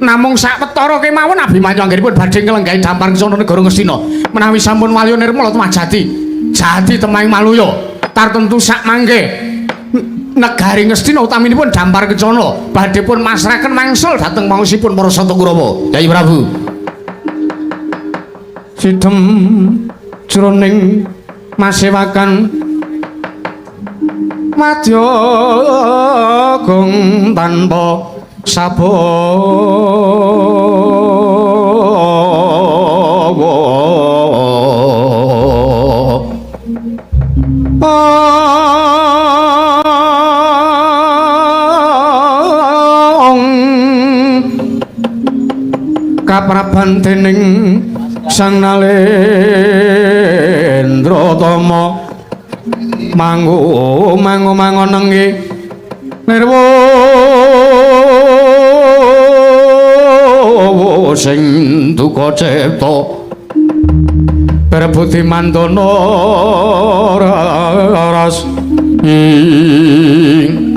Namung sawetara kemawon Abimanyu anggenipun badhe nglenggahi Dampar Kencana negara Ngastina. Menawi sampun walya nirmala tumajati, jati temahing maluya. Tartemtu sak mangke negari Ngastina utaminipun Dampar Kencana badhe pun masrahaken mangsul dhateng maosipun para Sata Kurawa. Yayi Prabu. Sidhem jroning masewakan wadya gong tanpa sabawa. Kapraban dening Sang Nalendra Tama mangu mangu mangonengi nirwa sing duka cipta berbudi mandana ras ing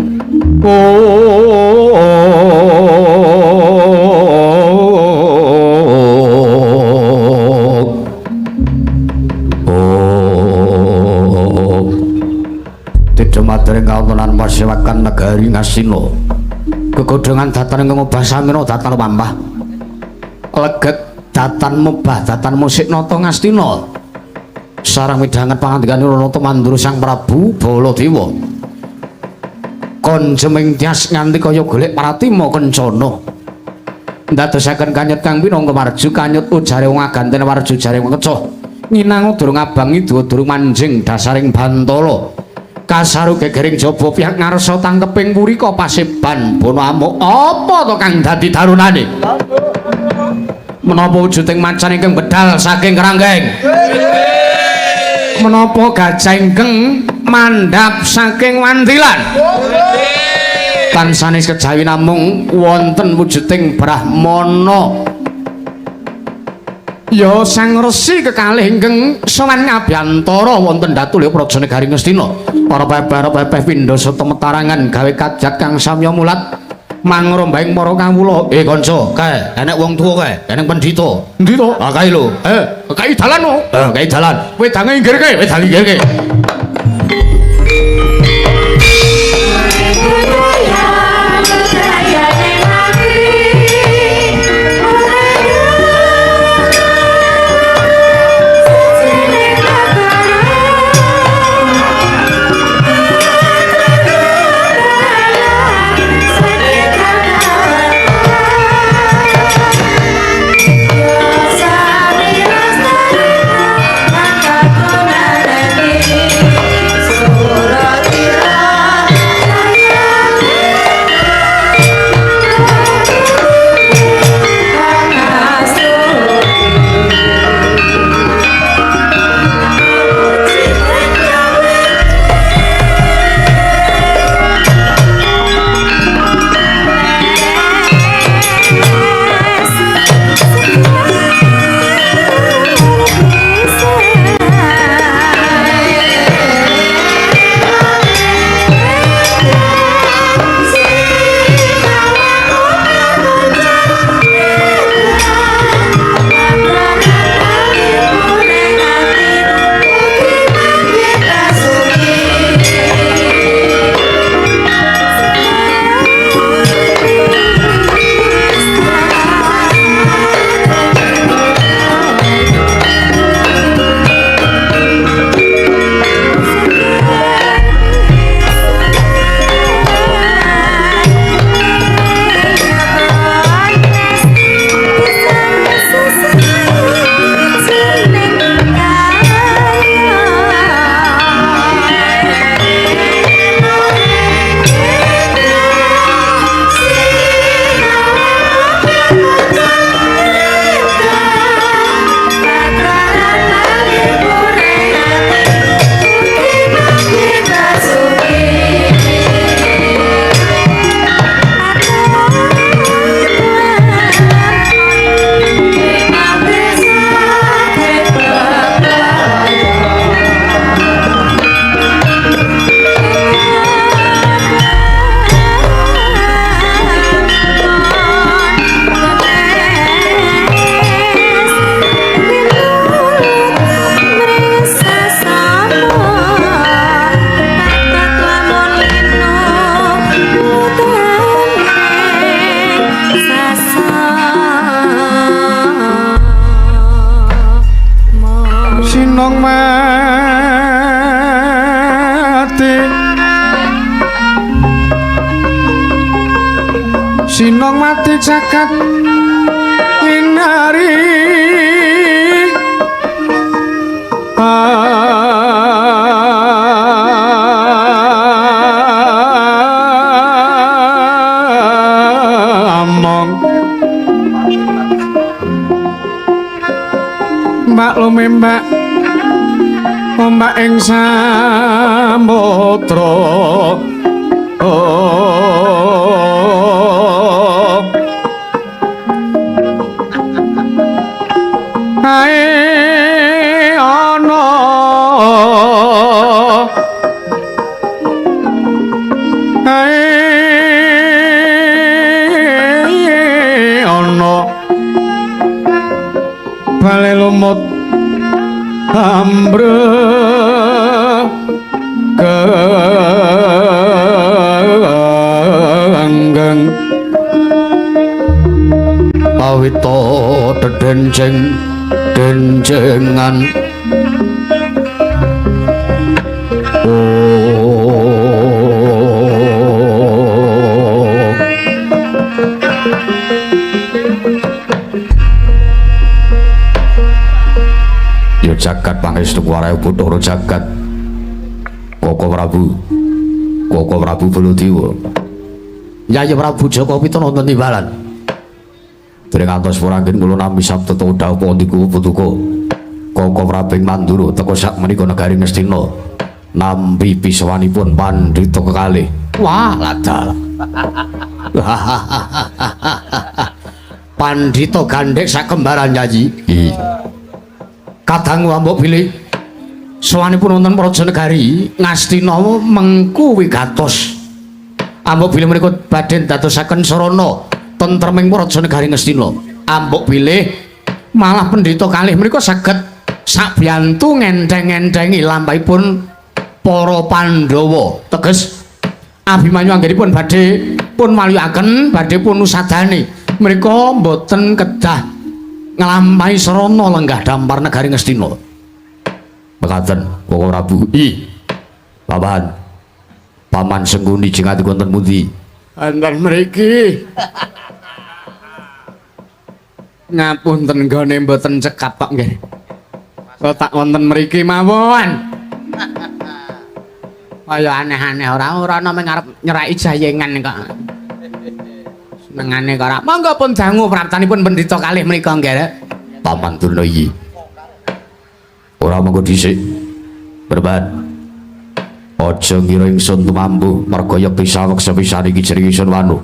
Madring kawontenan pasewakan negari Ngastina. Gegodhongan datan ingkang mubah samina datan pampah. Legek datan mubah datan musik nata Ngastina. Sareng midhanget pangandikane Nata Mandura Sang Prabu Baladewa. Konjeming tyas nganti kaya golek pratima kencana. Ndadosaken kanyut kang pinangka marju kanyut ujare wong aganten warju jare wong kecoh. Nginang durung abang idu durung manjing dasaring bantala. Kasaru gegering jaba pihak ngarsa tangkeping purika paseban bono amuk. Apa to kang dadi darunane? Menapa wujuding macan ingkang bedal saking keranggeng? Menapa gajah ingkang mandhap saking wandilan? Tansanes kejawi namung wonten wujuding brahmana. Ya Sang Resi kekalih ingkang sowan ngabiyantara wonten Datulya Praja Negari Ngastina. Para pepeh pindha sata metarangan gawe kajat kang samya mulat mangrombaing para kawula. Kanca, kae enek wong tuwa kae, enek pendhita. Endi to? Ah kae lho. Kae dalan no. Kae dalan. Wedange inggir kae, wedang inggir kae. Dumadi jagat inari among mbak lumembak ombak ing samudra. Ae ana ae ana bale lumut ambre genggeng pawita dedenceng dencengan. Oh, ya jagat pangestu warai Bathara jagat. Koko Prabu, Koko Prabu Baladewa. Yayi Prabu Jaka Pitana wonten timbalan. Dereng ngantos puranggen kula nampi sabda dawuh pandiku putuka. Koko Prabu ing Mandura teka sak menika negari Ngastina nampi pisawanipun pandhita kekalih. Wah, ladal. Pandhita gandhek sakembaran Yayi. Kadang ambok bilih sowanipun wonten praja negari Ngastina mengku wigatos. Ambok bilih menika badhe dadosaken sarana tentreming praja negari Ngastina. Ambok bilih malah pendhita kalih menika saged sabiyantu ngentheng-ngenthengi lampahipun para Pandhawa. Teges Abimanyu anggenipun badhe pun maliyukaken, badhe pun usadani. Menika mboten kedah nglampahi sarana lenggah dampar negari Ngastina. Mekaten Koko Prabu. I Paman, Paman Sengkuni jengati wonten pundi? Wonten mriki. Ngapunten nggone mboten cekap kok nggih. Kok tak wonten mriki mawon. Kaya aneh-aneh ora ana mung arep nyeraki jayengan kok. Senengane kok ora. Monggo pun dangu praptanipun pendhita kalih menika nggih. Paman Durna iki. Ora monggo dhisik. Berban. Aja ngira ingsun tumambu merga yekti saweg sepisan iki jeneng ingsun wanu.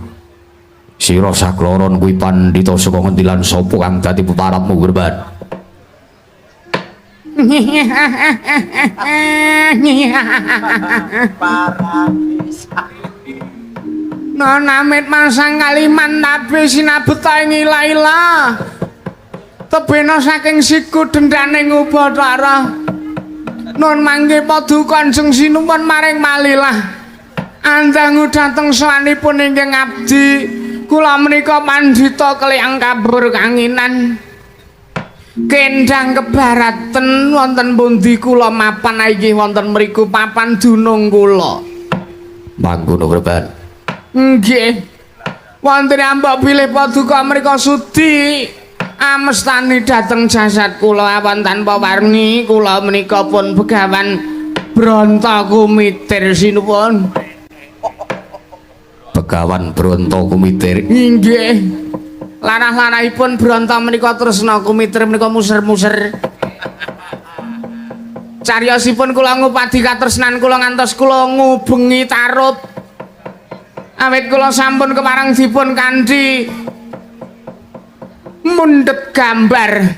Sira sakloron kuwi pandhita saka ngendi lan sapa kang dadi peparapmu Berban? Nonamit masang kaliman tabe sinabeta ing ila-ila. Tebena saking siku dendane Ubathara. Nun mangke paduka Kanjeng Sinuwun maring malilah. Andangu dhateng sowanipun ingkang abdi. Kula menika pandhita keliyang kabur kanginan. Kendang kebaraten wonten pundi kula mapan inggih wonten mriku papan dunung kula. Mangkono Berban. Nggih. Wonten ambok bilih paduka mrika sudi amestani dhateng jasad kula awan tanpa warni kula menika pun Begawan Bronto Kumitir sinuwun. Begawan Bronto Kumitir. Nggih. Lanah-lanahipun Bronto menika tresna kumitir menika muser-muser. Cariyosipun kula ngupadi katresnan kula ngantos kula ngubengi tarub. Awit kula sampun kepareng dipun kanthi mundhet gambar.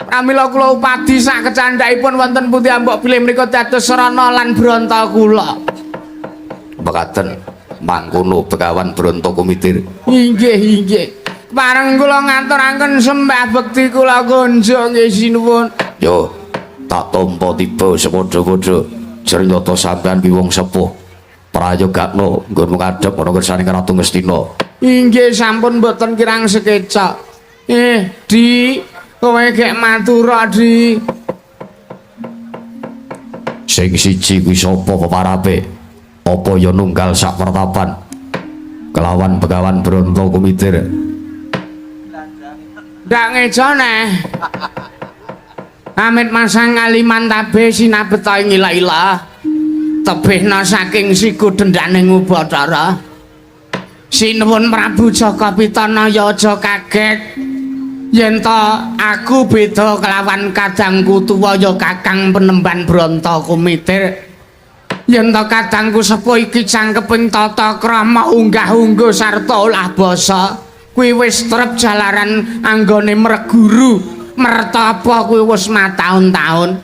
Pramila kula upadi sak kecandhakipun wonten pundi ambok bilih menika dados sarana lan bronto kula. Mekaten mangkono Begawan Bronto Kumitir. Inggih, inggih. Pareng kula ngaturaken sembah bekti kula kunjung nggih sinuwun. Yo, tak tampa tiba sepadha-padha. Jernyata sampean ki wong sepuh. Prayogakno nggonmu ngadhep ana kersane Ratu Ngastina. Inggih sampun mboten kirang sekecak. Di kowe gek matura di. Sing siji kuwi sapa peparape? Apa ya nunggal sak pertapan? Kelawan Begawan Bronto Kumitir. Ndak ngejo neh. Amit masang kaliman tabe sinabeta ing ila-ila. Tebihna saking siku dendane Ubathara. Sinuwun Prabu Jaka Pitana ya aja kaget. Yen to aku beda kelawan kadangku tuwa ya Kakang Penemban Bronto Kumitir. Yen to kadangku sepuh iki cangkeping tata krama unggah-ungguh sarta olah basa. Kuwi wis trep jalaran anggone mreguru mertapa kuwi wis mataun-taun.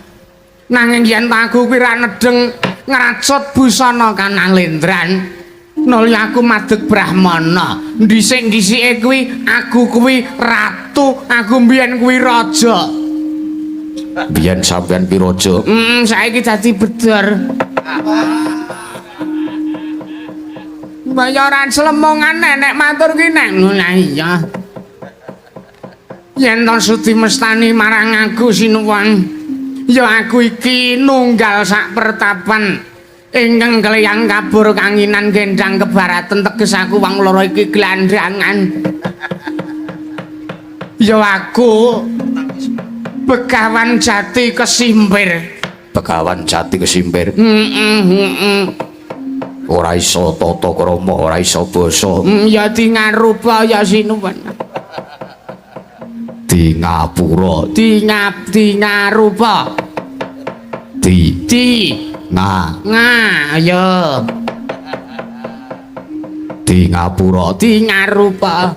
Nanging yen aku kuwi ra nedheng ngracut busana kanalendran. Nuli aku madeg brahmana. Dhisik-dhisike kuwi aku kuwi ratu, aku mbiyen kuwi raja. Biyen sampean ki raja. Saiki dadi bedor. Bayaran slemongan nek matur ki nek ngono iya. Yen to sudi mestani marang aku sinuwun, ya aku iki nunggal sak pertapan ingkang kleyang kabur kanginan gendang kebaratan teges aku wong loro iki glandhangan. Ya aku Begawan Jati Kesimpir. Begawan Jati Kesimpir. Ora iso tata krama, ora iso basa. Ya di ngarupa ya sinuwun. Di ngapura. Di ngarupa. Di di nga nga ya. Di ngapura. Di ngarupa.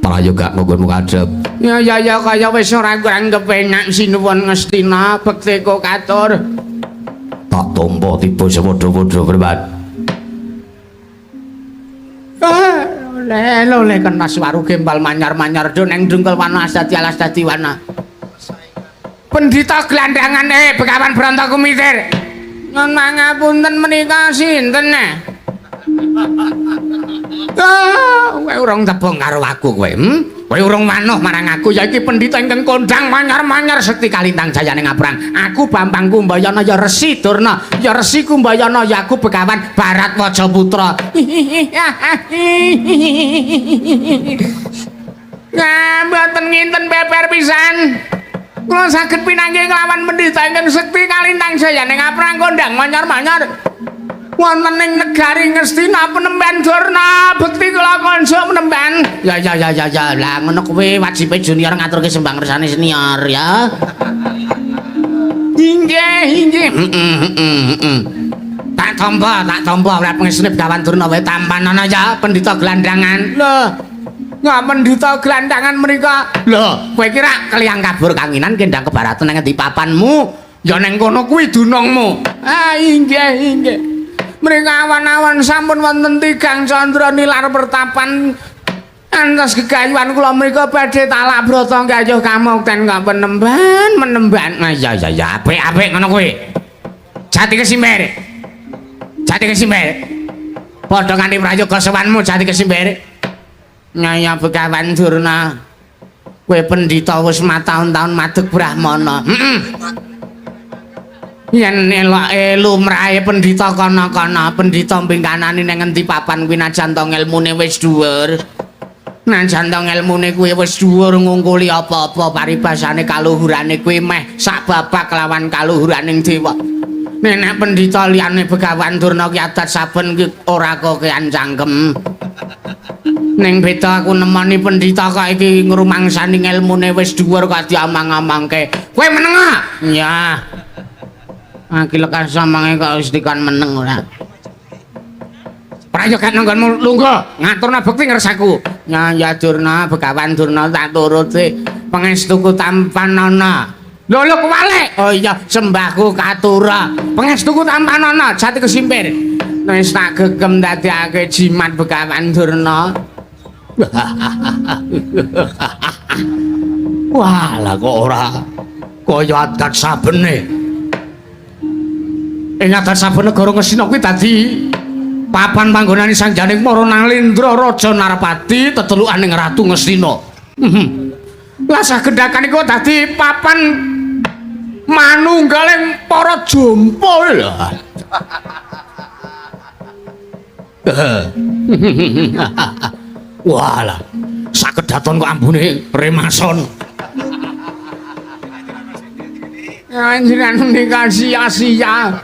Prayoga nggonmu ngadhep. Ya ya ya kaya wis ora kurang kepenak sinuwun Ngastina bekti katur. Tak tampa tiba sepadha-padha Breman. Le le kena swaru gembal manyar-manyar do neng dengkel wana dadi alas dadi wana. Pendhita glandhangan Begawan Bronto Kumitir. Nyuwun pangapunten menika sinten neh? Ah, kowe urung tebung karo aku kowe. Kowe urung wanuh marang aku ya iki pendhita ingkang kondang manyar-manyar sekti kalintang jayane ngaprang. Aku Bambang Kumbayana ya Resi Durna, ya Resi Kumbayana ya aku Begawan Baratwaja Putra. Nah, mboten nginten peper pisan. Kula saged pinanggih kelawan pendhita ingkang sekti kalintang jayane ngaprang kondang manyar-manyar. Wonten ing negari Ngastina Penemban Durna bekti kula konjuk Penemban. Ya ya ya ya ya lah ngono kuwi wajibe junior ngaturke sembah ngersane senior ya. Inggih inggih. Tak tampa ora pengestune Begawan Durna wae tampanana ya pendhita glandhangan. Lho nggak pendhita glandhangan menika. Lho kowe kira keliyang kabur kanginan kendang kebaratan nang endi papanmu? Ya nang kono kuwi dunungmu. Ah inggih inggih. Mrika awan-awan sampun wonten tigang candra nilar pertapan antos gegayuhan kula mrika badhe talak brata gayuh kamukten kok penemban menemban. Ah ya ya ya apik-apik ngono kuwi. Jati Kesimpir. Jati Kesimpir. Padha kanthi prayoga sowanmu Jati Kesimpir. Nyaya Begawan Durna. Kowe pendhita wis mataun-taun madeg brahmana. Heeh. Yen eloke lumrahe pendhita kana-kana, pendhita mbingkanani nang endi papan kuwi najan to ngelmune wis dhuwur. Najan to ngelmune kuwi wis dhuwur ngungkuli apa-apa paribasane kaluhurane kuwi meh sak babak kelawan kaluhuraning dewa. Nek pendhita liyane Begawan Durna ki adat saben ki ora kokean cangkem. Ning beda aku nemoni pendhita kok iki ngrumangsani ngelmune wis dhuwur kok diamang-amangke. Kowe meneng ah? Ya. Aku lekas samange kok wis dikon meneng ora. Prayoga nanggonmu lungguh ngaturna bekti ngersaku. Ya ya Durna Begawan Durna tak turuti pangestuku tampanana. Lho lho kewalik. Oh iya sembahku katura. Pangestuku tampanana Jati Kesimpir. Wis tak gegem dadekake jimat Begawan Durna. Wah lah kok ora kaya adat sabene. Ing adat saben negara Ngastina kuwi dadi papan panggonane Sang Janing Para Nalendra Raja Narpati tetelukaning Ratu Ngastina. Lah sagendhakan iku dadi papan manunggaling para jompo lho. Walah, sakedaton kok ambune remason. Panjenengan menika sia-sia.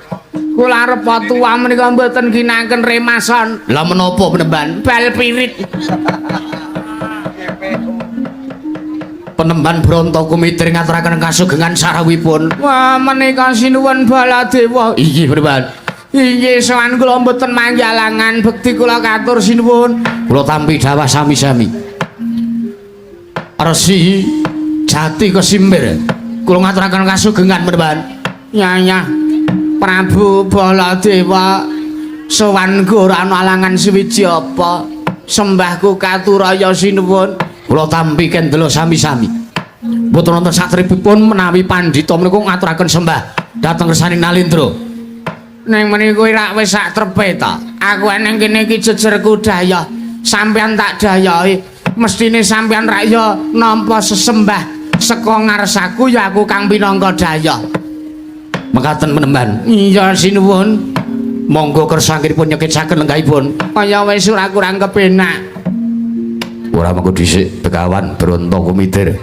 Kula arep tuwa menika mboten ginaken remason. Lah menapa penemban? Bal pirit. Penemban Bronto Kumitir ngaturaken kasugengan sarawuhipun. Wah, menika sinuwun Baladewa. Inggih penemban. Inggih sowan kula mboten manggalangan bekti kula katur sinuwun. Kula tampi dawah sami-sami. Resi Jati Kesimpir. Kula ngaturaken kasugengan penemban. Yayah Prabu Baladewa sowan ora ana alangan suwiji apa. Sembahku katuraya sinuwun. Kula tampi kendela sami-sami. Mboten wonten satripipun menawi pandhita menika ngaturaken sembah dhateng kersaning Nalindra. Ning menika rak wis sak trepe ta. Aku eneng kene iki jejerku dayah. Sampeyan tak dayahi. Mestine sampeyan rak ya nampa sesembah saka ngarsaku ya aku kang pinangka dayah. Mekaten penemban. Iya sinuwun. Monggo kersangipun nyekecaken lenggahipun. Kaya wis ora kurang kepenak. Ora mengko dhisik Begawan Bronto Kumitir.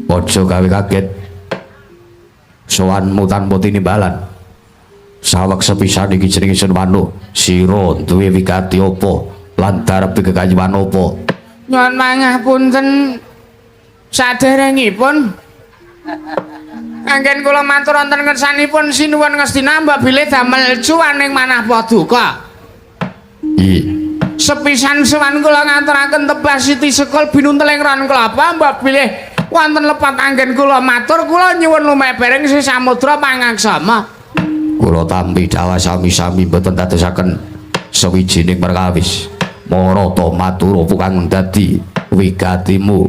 Aja gawe kaget. Sowanmu tanpa tinimbalan. Saweg sepisan iki jenenge Sun Wanu. Sira duwe wigati apa lan darepe kekayuan apa? Nyuwun pangapunten saderengipun anggen kula matur wonten ngersanipun sinuwun Ngastina mbok bilih damel cuwaning manah paduka. Iya. Sepisan sowan kula ngaturaken tebah siti sekul binunteling ron klapa mbok bilih wonten lepat anggen kula matur kula nyuwun lumebaring sih samudra pangaksama. Kula tampi dawah sami-sami mboten dadosaken sawijining perkawis. Marata matur apa kang dadi wigatimu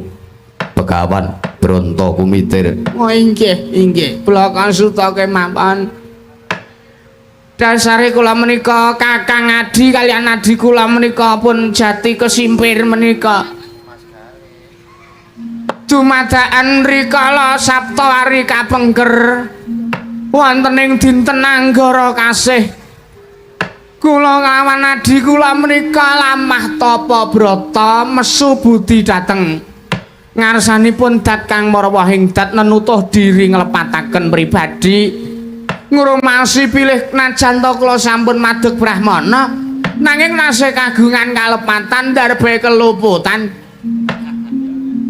Begawan Bronto Kumitir. Oh inggih, inggih. Kula kasuta kemawon. Dasare kula menika kakang adi kaliyan adi kula menika pun Jati Kesimpir menika. Dumadakan rikala Saptawari kapengker wonten ing dinten Anggara kasih. Kula kawan adi kula menika lamah tapa brata mesu budi dhateng ngarsanipun dat kang marwahing dat nenutuh diri nglepataken pribadi. Ngrumasi pilih najan ta kula sampun madeg brahmana nanging nasih kagungan kalepatan darbe keluputan.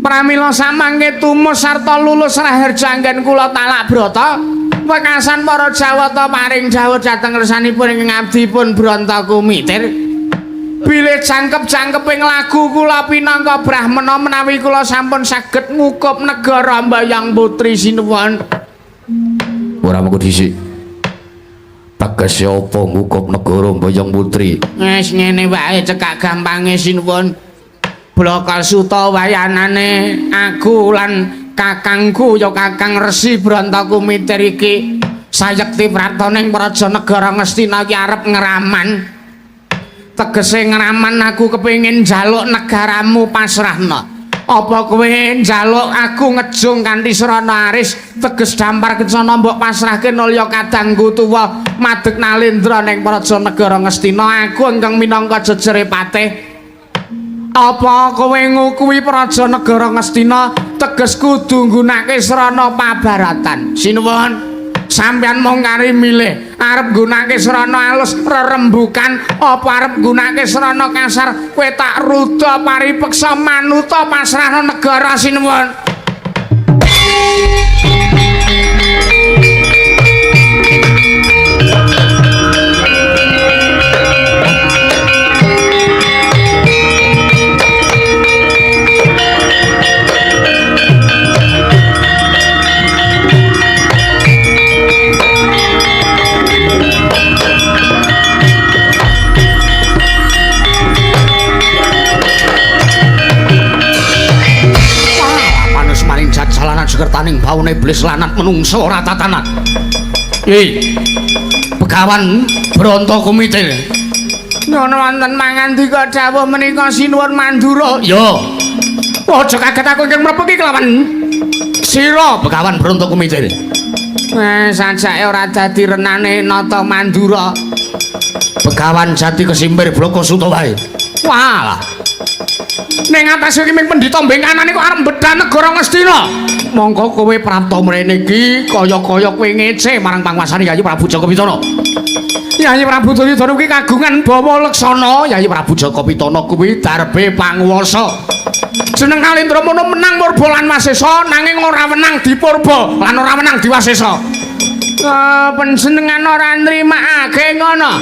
Pramila samangke tumus sarta lulus raharja anggen kula talak brata wekasan para Jawata paring dawuh dhateng ngersanipun ing ngabdipun Bronto Kumitir. Bilih jangkep-jangkeping lagu kula pinangka brahmana menawi kula sampun saged ngukup negara Mbayang Putri sinuwun. Ora mengko dhisik. Tegese apa ngukup negara Mbayang Putri? Wis ngene wae cekak gampange sinuwun. Blakasuta wayanane aku lan kakangku ya Kakang Resi Bronto Kumitir iki sayekti pratoning praja negara Ngastina iki arep ngraman. Tegese ngraman aku kepengin njaluk negaramu pasrahna. Apa kowe njaluk aku ngejung kanthi srana aris teges dampar kencana mbok pasrahke nulya kadangku tuwa madeg Nalendra ning praja negara Ngastina aku ingkang minangka jejere patih. Apa kowe ngukuhi praja negara Ngastina teges kudu nggunakake srana pabaratan. Sinuwun, sampeyan mung kari milih arep nggunakake srana alus rerembukan apa arep nggunakake srana kasar kowe tak ruda paripeksa manuta pasrahna negara sinuwun. Sekertaning baune iblis lanat menungso ora tatanan. Hei, Begawan Bronto Kumitir. Ngono wonten mangandika dawuh menika sinuwun Mandura. Ya. Aja kaget aku ingkang mlebu iki kelawan sira Begawan Bronto Kumitir. Sajake ora dadi renane nata Mandura. Begawan Jati Kesimpir Bloko Suta wae. Walah. Ning atase iki ming pendhita mbengkanane kok arep mbedah negara Ngastina. Mongko kowe prapta mrene iki kaya-kaya kowe ngece marang panguwasane Yayi Prabu Jaka Pitana. Yayi Prabu Duryudana kuwi kagungan bawa leksana. Yayi Prabu Jaka Pitana kuwi darbe panguwasa. Jeneng Nalendra mono menang murba lan wasesa nanging ora wenang dipurba lan ora wenang diwasesa. Panjenengan ora nrimakake ngono.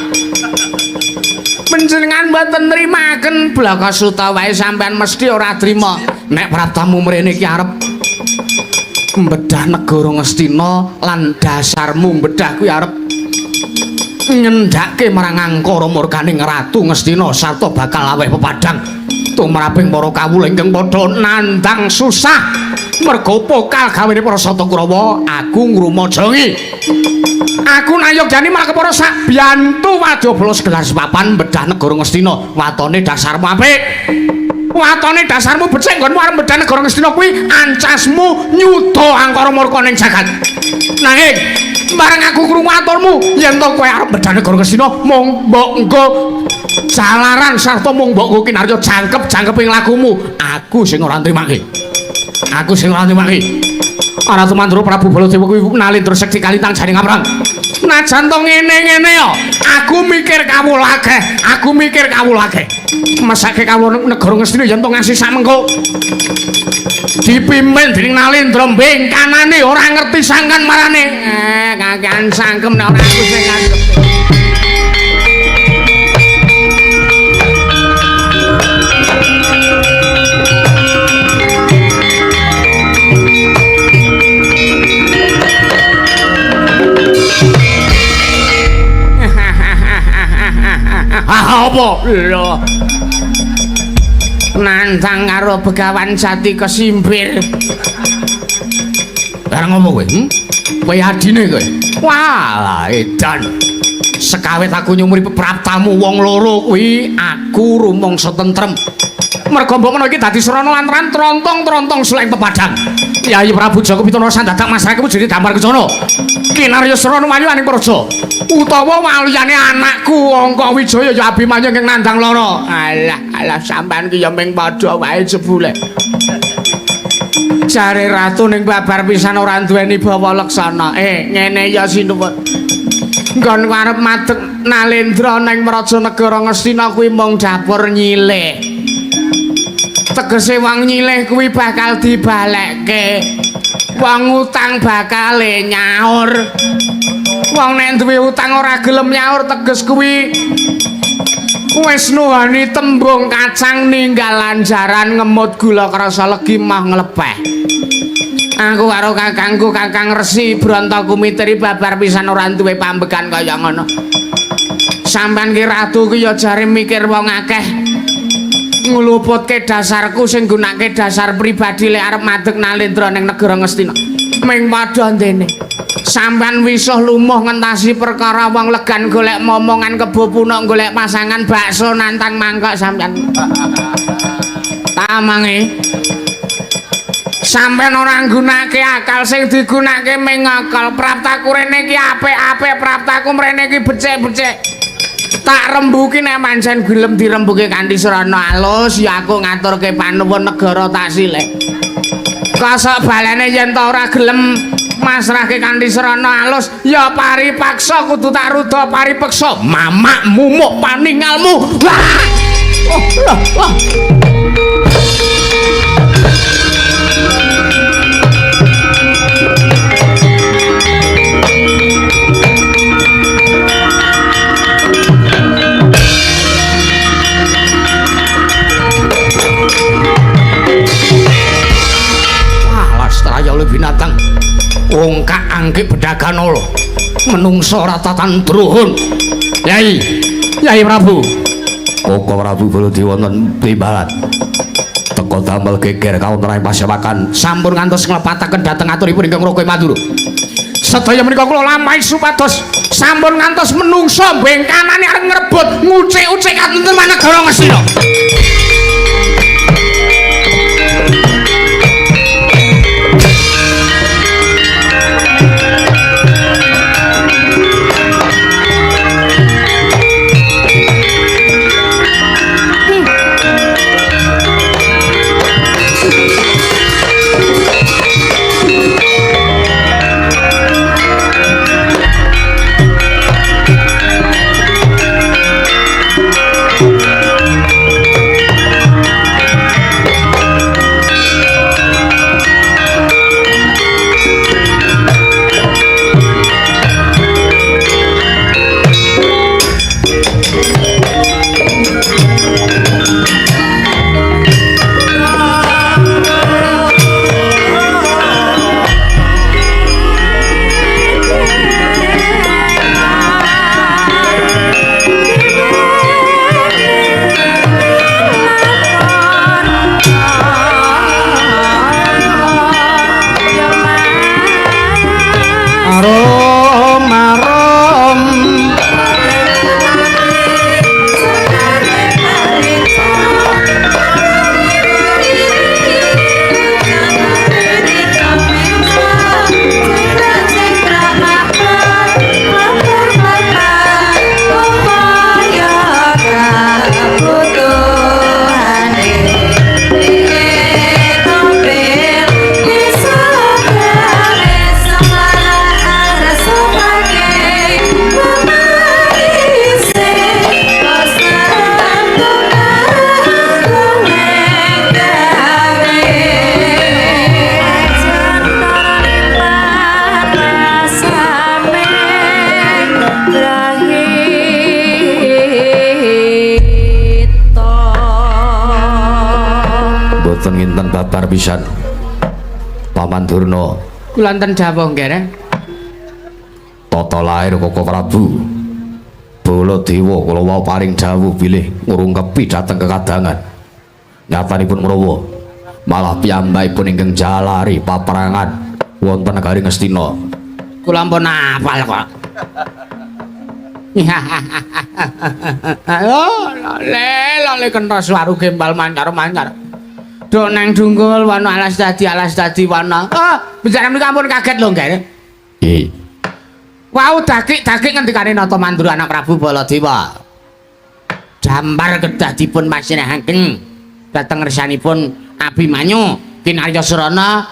Panjenengan mboten nrimaken Blaka Suta wae sampean mesti ora trima. Nek praptamu mrene iki arep mbedah negara Ngastina lan dasarmu mbedah kuwi arep ngendhake marang angkara murkaning Ratu Ngastina sarta bakal aweh pepadhang tumraping para kawula ingkang padha nandhang susah merga pokal gawene para Sata Kurawa. Aku ngrumajangi, aku nayogyani malah kepara sak biyantu wadyabala segelar sepapan mbedah negara Ngastina. Watone dasarmu apik, watone dasarmu becik, nggonmu arep mbedah negara Ngastina kuwi ancasmu nyuda angkara murka ning jagat. Nanging bareng aku krungu aturmu yen to kowe arep mbedah negara Ngastina mung mbok nggo jalaran sarta mung mbok nggo kinarya jangkep-jangkep ing lakumu, aku sing ora nrimake. Aku sing ora nrimake. Ora tumandra Prabu Baladewa kuwi Nalendra sekti kalintang jaring ngaprang. Najan to ngene-ngene ya, aku mikir kawula akeh, aku mikir kawula akeh. Mesake kawula negara Ngastina yen to ngasih samengko dipimpin dening Nalendra mbengkanane ora ngerti sangkan marane. Kakean sangkem nek ora aku sing nganggep. Apa? Lho. Nantang karo Begawan Jati Kesimpir. Bareng ngopo kowe? Kowe adine kowe. Walah edan. Sekawit aku nyumuri praptamu wong loro kuwi aku rumangsa tentrem. Merga mbok menawa iki dadi srana lantaran trontong-trontong suleng pepadang. Yayi Prabu Jaka Pitana sandadak masrahke wujud damar kencana. Kinarya srana wayu aning praja. Utawa waliyane anakku Angka Wijaya ya Abimanyu ingkang nandhang lara. Alah, alah sampean ki ya ming padha wae jebule. Jare ratu ning babar pisan ora duweni bawa leksana. Ngene ya sinuwun. Nggon arep madeg Nalendra ning praja negara Ngastina kuwi mung dapur nyilih. Tegese wong nyilih kuwi bakal dibalekke. Wong utang bakale nyaur. Wong nek duwe utang ora gelem nyaur teges kuwi wis nuhani tembung kacang ninggal lanjaran ngemut gula krasa legi mah nglepeh. Aku karo kakangku Kakang Resi Branta Kumitri babar pisan ora duwe pambegan kaya ngono. Sampeyan ki ratu ki ya jare mikir wong akeh. Ngluputke dasarku sing nggunakake dasar pribadi lek arep madeg Nalendra ning negara Ngastina. Ming padha ndene. Sampeyan wisuh lumuh ngentasi perkara wong legan golek momongan kebo punuk golek pasangan bakso nantang mangkok sampeyan. Tamange. Sampeyan ora nggunakake akal sing digunakake ming akal. Praptaku rene iki apik-apik, praptaku mrene iki becik-becik. Tak rembuki nek pancen gelem dirembuki kanthi srana alus ya aku ngaturke panuwun negara tak silih. Kosok balene yen ta ora gelem masrahke kanthi srana alus ya paripaksa kudu tak ruda paripeksa. Mamak mumuk paningalmu. Wah! Oh, lah, wah. Binatang ongkak angkik bedagan lho menungso ratatan druhun. Yai, Yai Prabu Koko Prabu Baladewa wonten timbalan teka damel geger kawontenan pasewakan sampun ngantos nglepataken dhateng aturipun ingkang Raga Madura. Sedaya menika kula lampahi supados sampun ngantos menungso bengkanane arep ngrebut ngucik-ucik katentreman negara Ngastina. Babar pisan. Paman Durna. Kula wonten dawuh nggih. Tata lair Koko Prabu Baladewa kula wau paring dawuh bilih ngrungkepi dhateng kekadangan. Nyatanipun mrawa malah piyambakipun ingkang jalari paperangan wonten negari Ngastina. Kula ampun hafal kok. Oh, lale lale kenthos waru gembal mancar-mancar. Do nang dungkul wana alas dadi wana. Ah, bicara menika ampun kaget lho nggih. Nggih. Wau dakik-dakik ngendikane Nata Mandura anak Prabu Baladewa. Jampar kedah dipun pasrahaken dhateng ngersanipun Abimanyu Kinarya Srana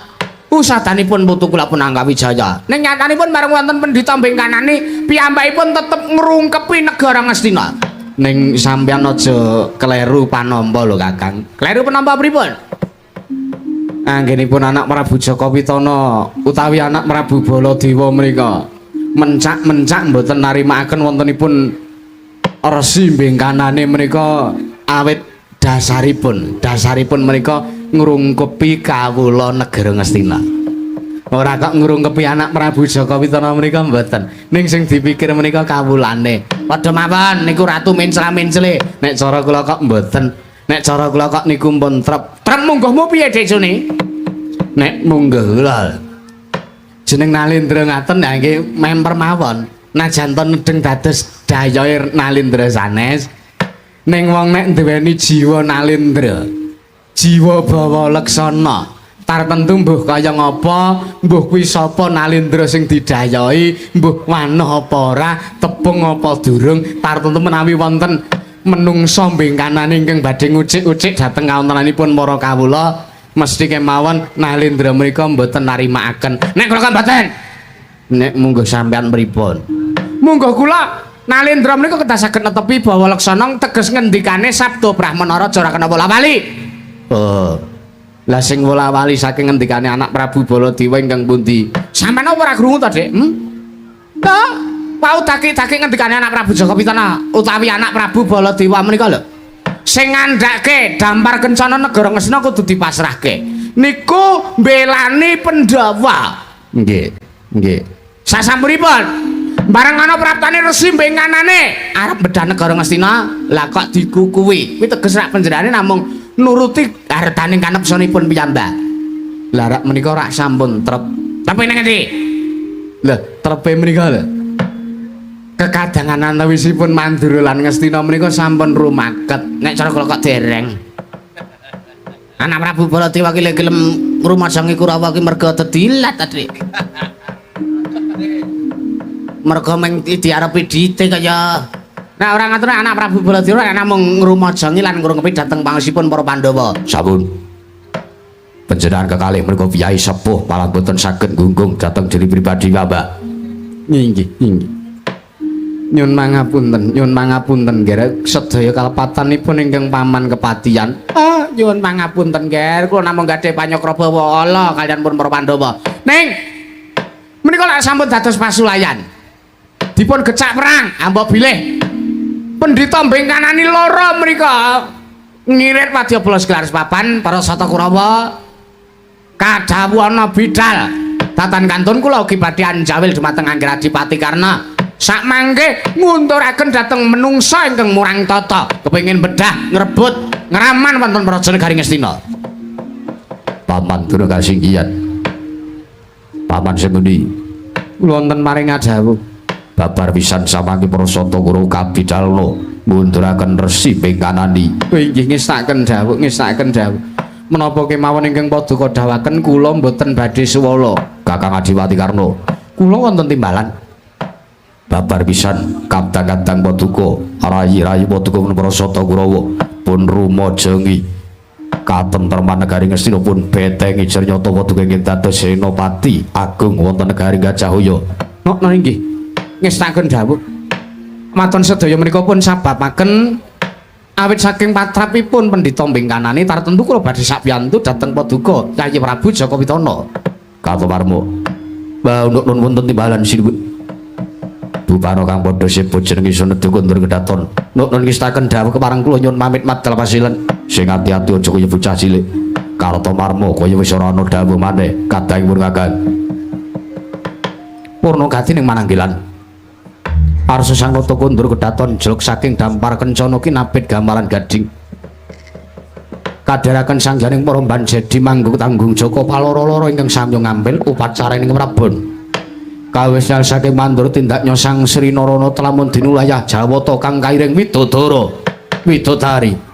usadanipun putu kula pun Anggawijaya. Ning nyatanipun bareng wonten pendhita bengkanane piyambakipun tetep ngrungkepi negara Ngastina. Ning sampeyan aja kleru panampa lho Kakang. Kleru panampa pripun? Anggenipun anak Prabu Jaka Pitana utawi anak Prabu Baladewa menika mencak-mencak mboten narimakaken wontenipun resi bengkanane menika awit dasaripun menika ngrungkepi kawula negara Ngastina. Ora kok ngrungkepi anak Prabu Jaka Pitana menika mboten. Ning sing dipikir menika kawulane. Padha mawon niku ratu mencla-mencle. Nek cara kula kok mboten. Nek cara kula kok niku pun trep. Trep mungguhmu piye Dik Suni? Nek munggah kula jeneng Nalendra ngaten ya nggih memper mawon. Najan to nedheng dados dayohe Nalendra sanes. Ning wong nek duweni jiwa Nalendra, jiwa bawa leksana, tartentu mbuh kaya ngapa, mbuh kuwi sapa Nalendra sing didayohi, mbuh wanoh apa ora, tepung apa durung, tartentu menawi wonten menungsa bengkanane ingkang badhe ngucik-ucik dhateng kawontenanipun para kawula, mesti kemawon Nalendra menika mboten narimakaken. Nek kula kan mboten. Nek mungguh sampean pripun? Mungguh kula Nalendra menika kedah saged netepi bawa leksana teges ngendikane Sabda Brahmana Raja ora kena wola-wali. Oh. Lah sing wola-wali saking ngendikane anak Prabu Baladewa ingkang pundi? Sampeyan apa ora krungu to, Dik? Hmm? Ta, wau dakik-dakik ngendikane anak Prabu Jaka Pitana utawi anak Prabu Baladewa menika lho. Sing ngandhake dampar kencana negara Ngastina kudu dipasrahke. Niku mbelani Pandhawa. Nggih, nggih. Sasampunipun bareng ana praptane resi benganane arep bedah negara Ngastina, lah kok dikukuwi. Kuwi teges rak panjenengane namung nuruti hartaning kanepsanipun piyambak. Lah rak menika rak sampun trep. Tapi nang ngendi? Lah trepe menika lho. Kekadangan antawisipun Mandura lan Ngastina menika sampun rumaket. Nek cara kula kok dereng. Anak Prabu Baladewa ki lek gelem ngrumajangi Kurawa ki merga dedilat Dik. Merga meng diarepi dite kaya. Nah ora ngatur anak Prabu Baladewa namung ngrumajangi lan ngrungkepi dhateng pangesipun para Pandhawa. Sampun. Panjenengan kekalih merga piyai sepuh malah mboten saged gunggung dhateng diri pribadi Mbak. Inggih, inggih. Nyun mangapunten, nyun mangapunten nggih sedaya kalepatanipun ingkang paman kepatian. Ah, nyuwun mangapunten nggih, kula namung gadhah panyakraba wala kaliyan pun para Pandhawa. Ning menika lak sampun dados pasulayan. Dipun gecak perang, ambok bilih pendhita bengkanani loro menika ngirit wadya bala segelar papan para sata Kurawa kadhawuhana bidal datan kantun kula ugi badhe anjawil dumateng Angger Adipati Karna. Sakmangke ngunturaken dhateng menungsa ingkang murang tata kepengin bedah ngrebut ngraman wonten praja negari Ngastina. Paman Durna kasinggihan. Paman Senguni kula wonten maring adhawuh babar pisan samangke para sata Kurawa kabidalna ngunduraken resi bengkanani. Inggih ngestakaken dawuh, ngestakaken dawuh. Menapa kemawon ingkang paduka dawuhaken kula mboten badhe suwala. Kakang Adipati Karna, kula wonten timbalan. Babar pisan kadang-kadang paduka rayi-rayi paduka para sata Kurawa pun rumajangi katentreman negari Ngastina pun betengi cernyata paduka ingkang dados senopati agung wonten negari Gajahaya. Nokno inggih ngestakaken dawuh. Maton sedaya menika pun sababaken awit saking patrapipun pendhita bengkanane tartentu kula badhe sakpiyantu dhateng paduka Kyai Prabu Jaka Pitana. Katomarmo. Mbah nun wonten timbalan sinuwun. Bupano kang padha sebut jeneng isun nedha kondur kedaton. Nun ngestaken dawuh kepareng kula nyuwun pamit madal pasilen. Sing ati-ati aja kaya bocah cilik. Kartomarma kaya wis ora ana dawuh maneh kadang pun Kakang. Purnagati ning mananggilan. Arsa sang nata kondur kedaton jelek saking dampar kencana kinapit gamaran gading. Kadheraken sangganing para banjedi manggung tanggung jaka paloro-loro ingkang samya ngambil upacara ing Prabon. Kawis saking mandur tindaknya sang Sri Narana telamun dinulayah Jawata kang kairing widodara widodari.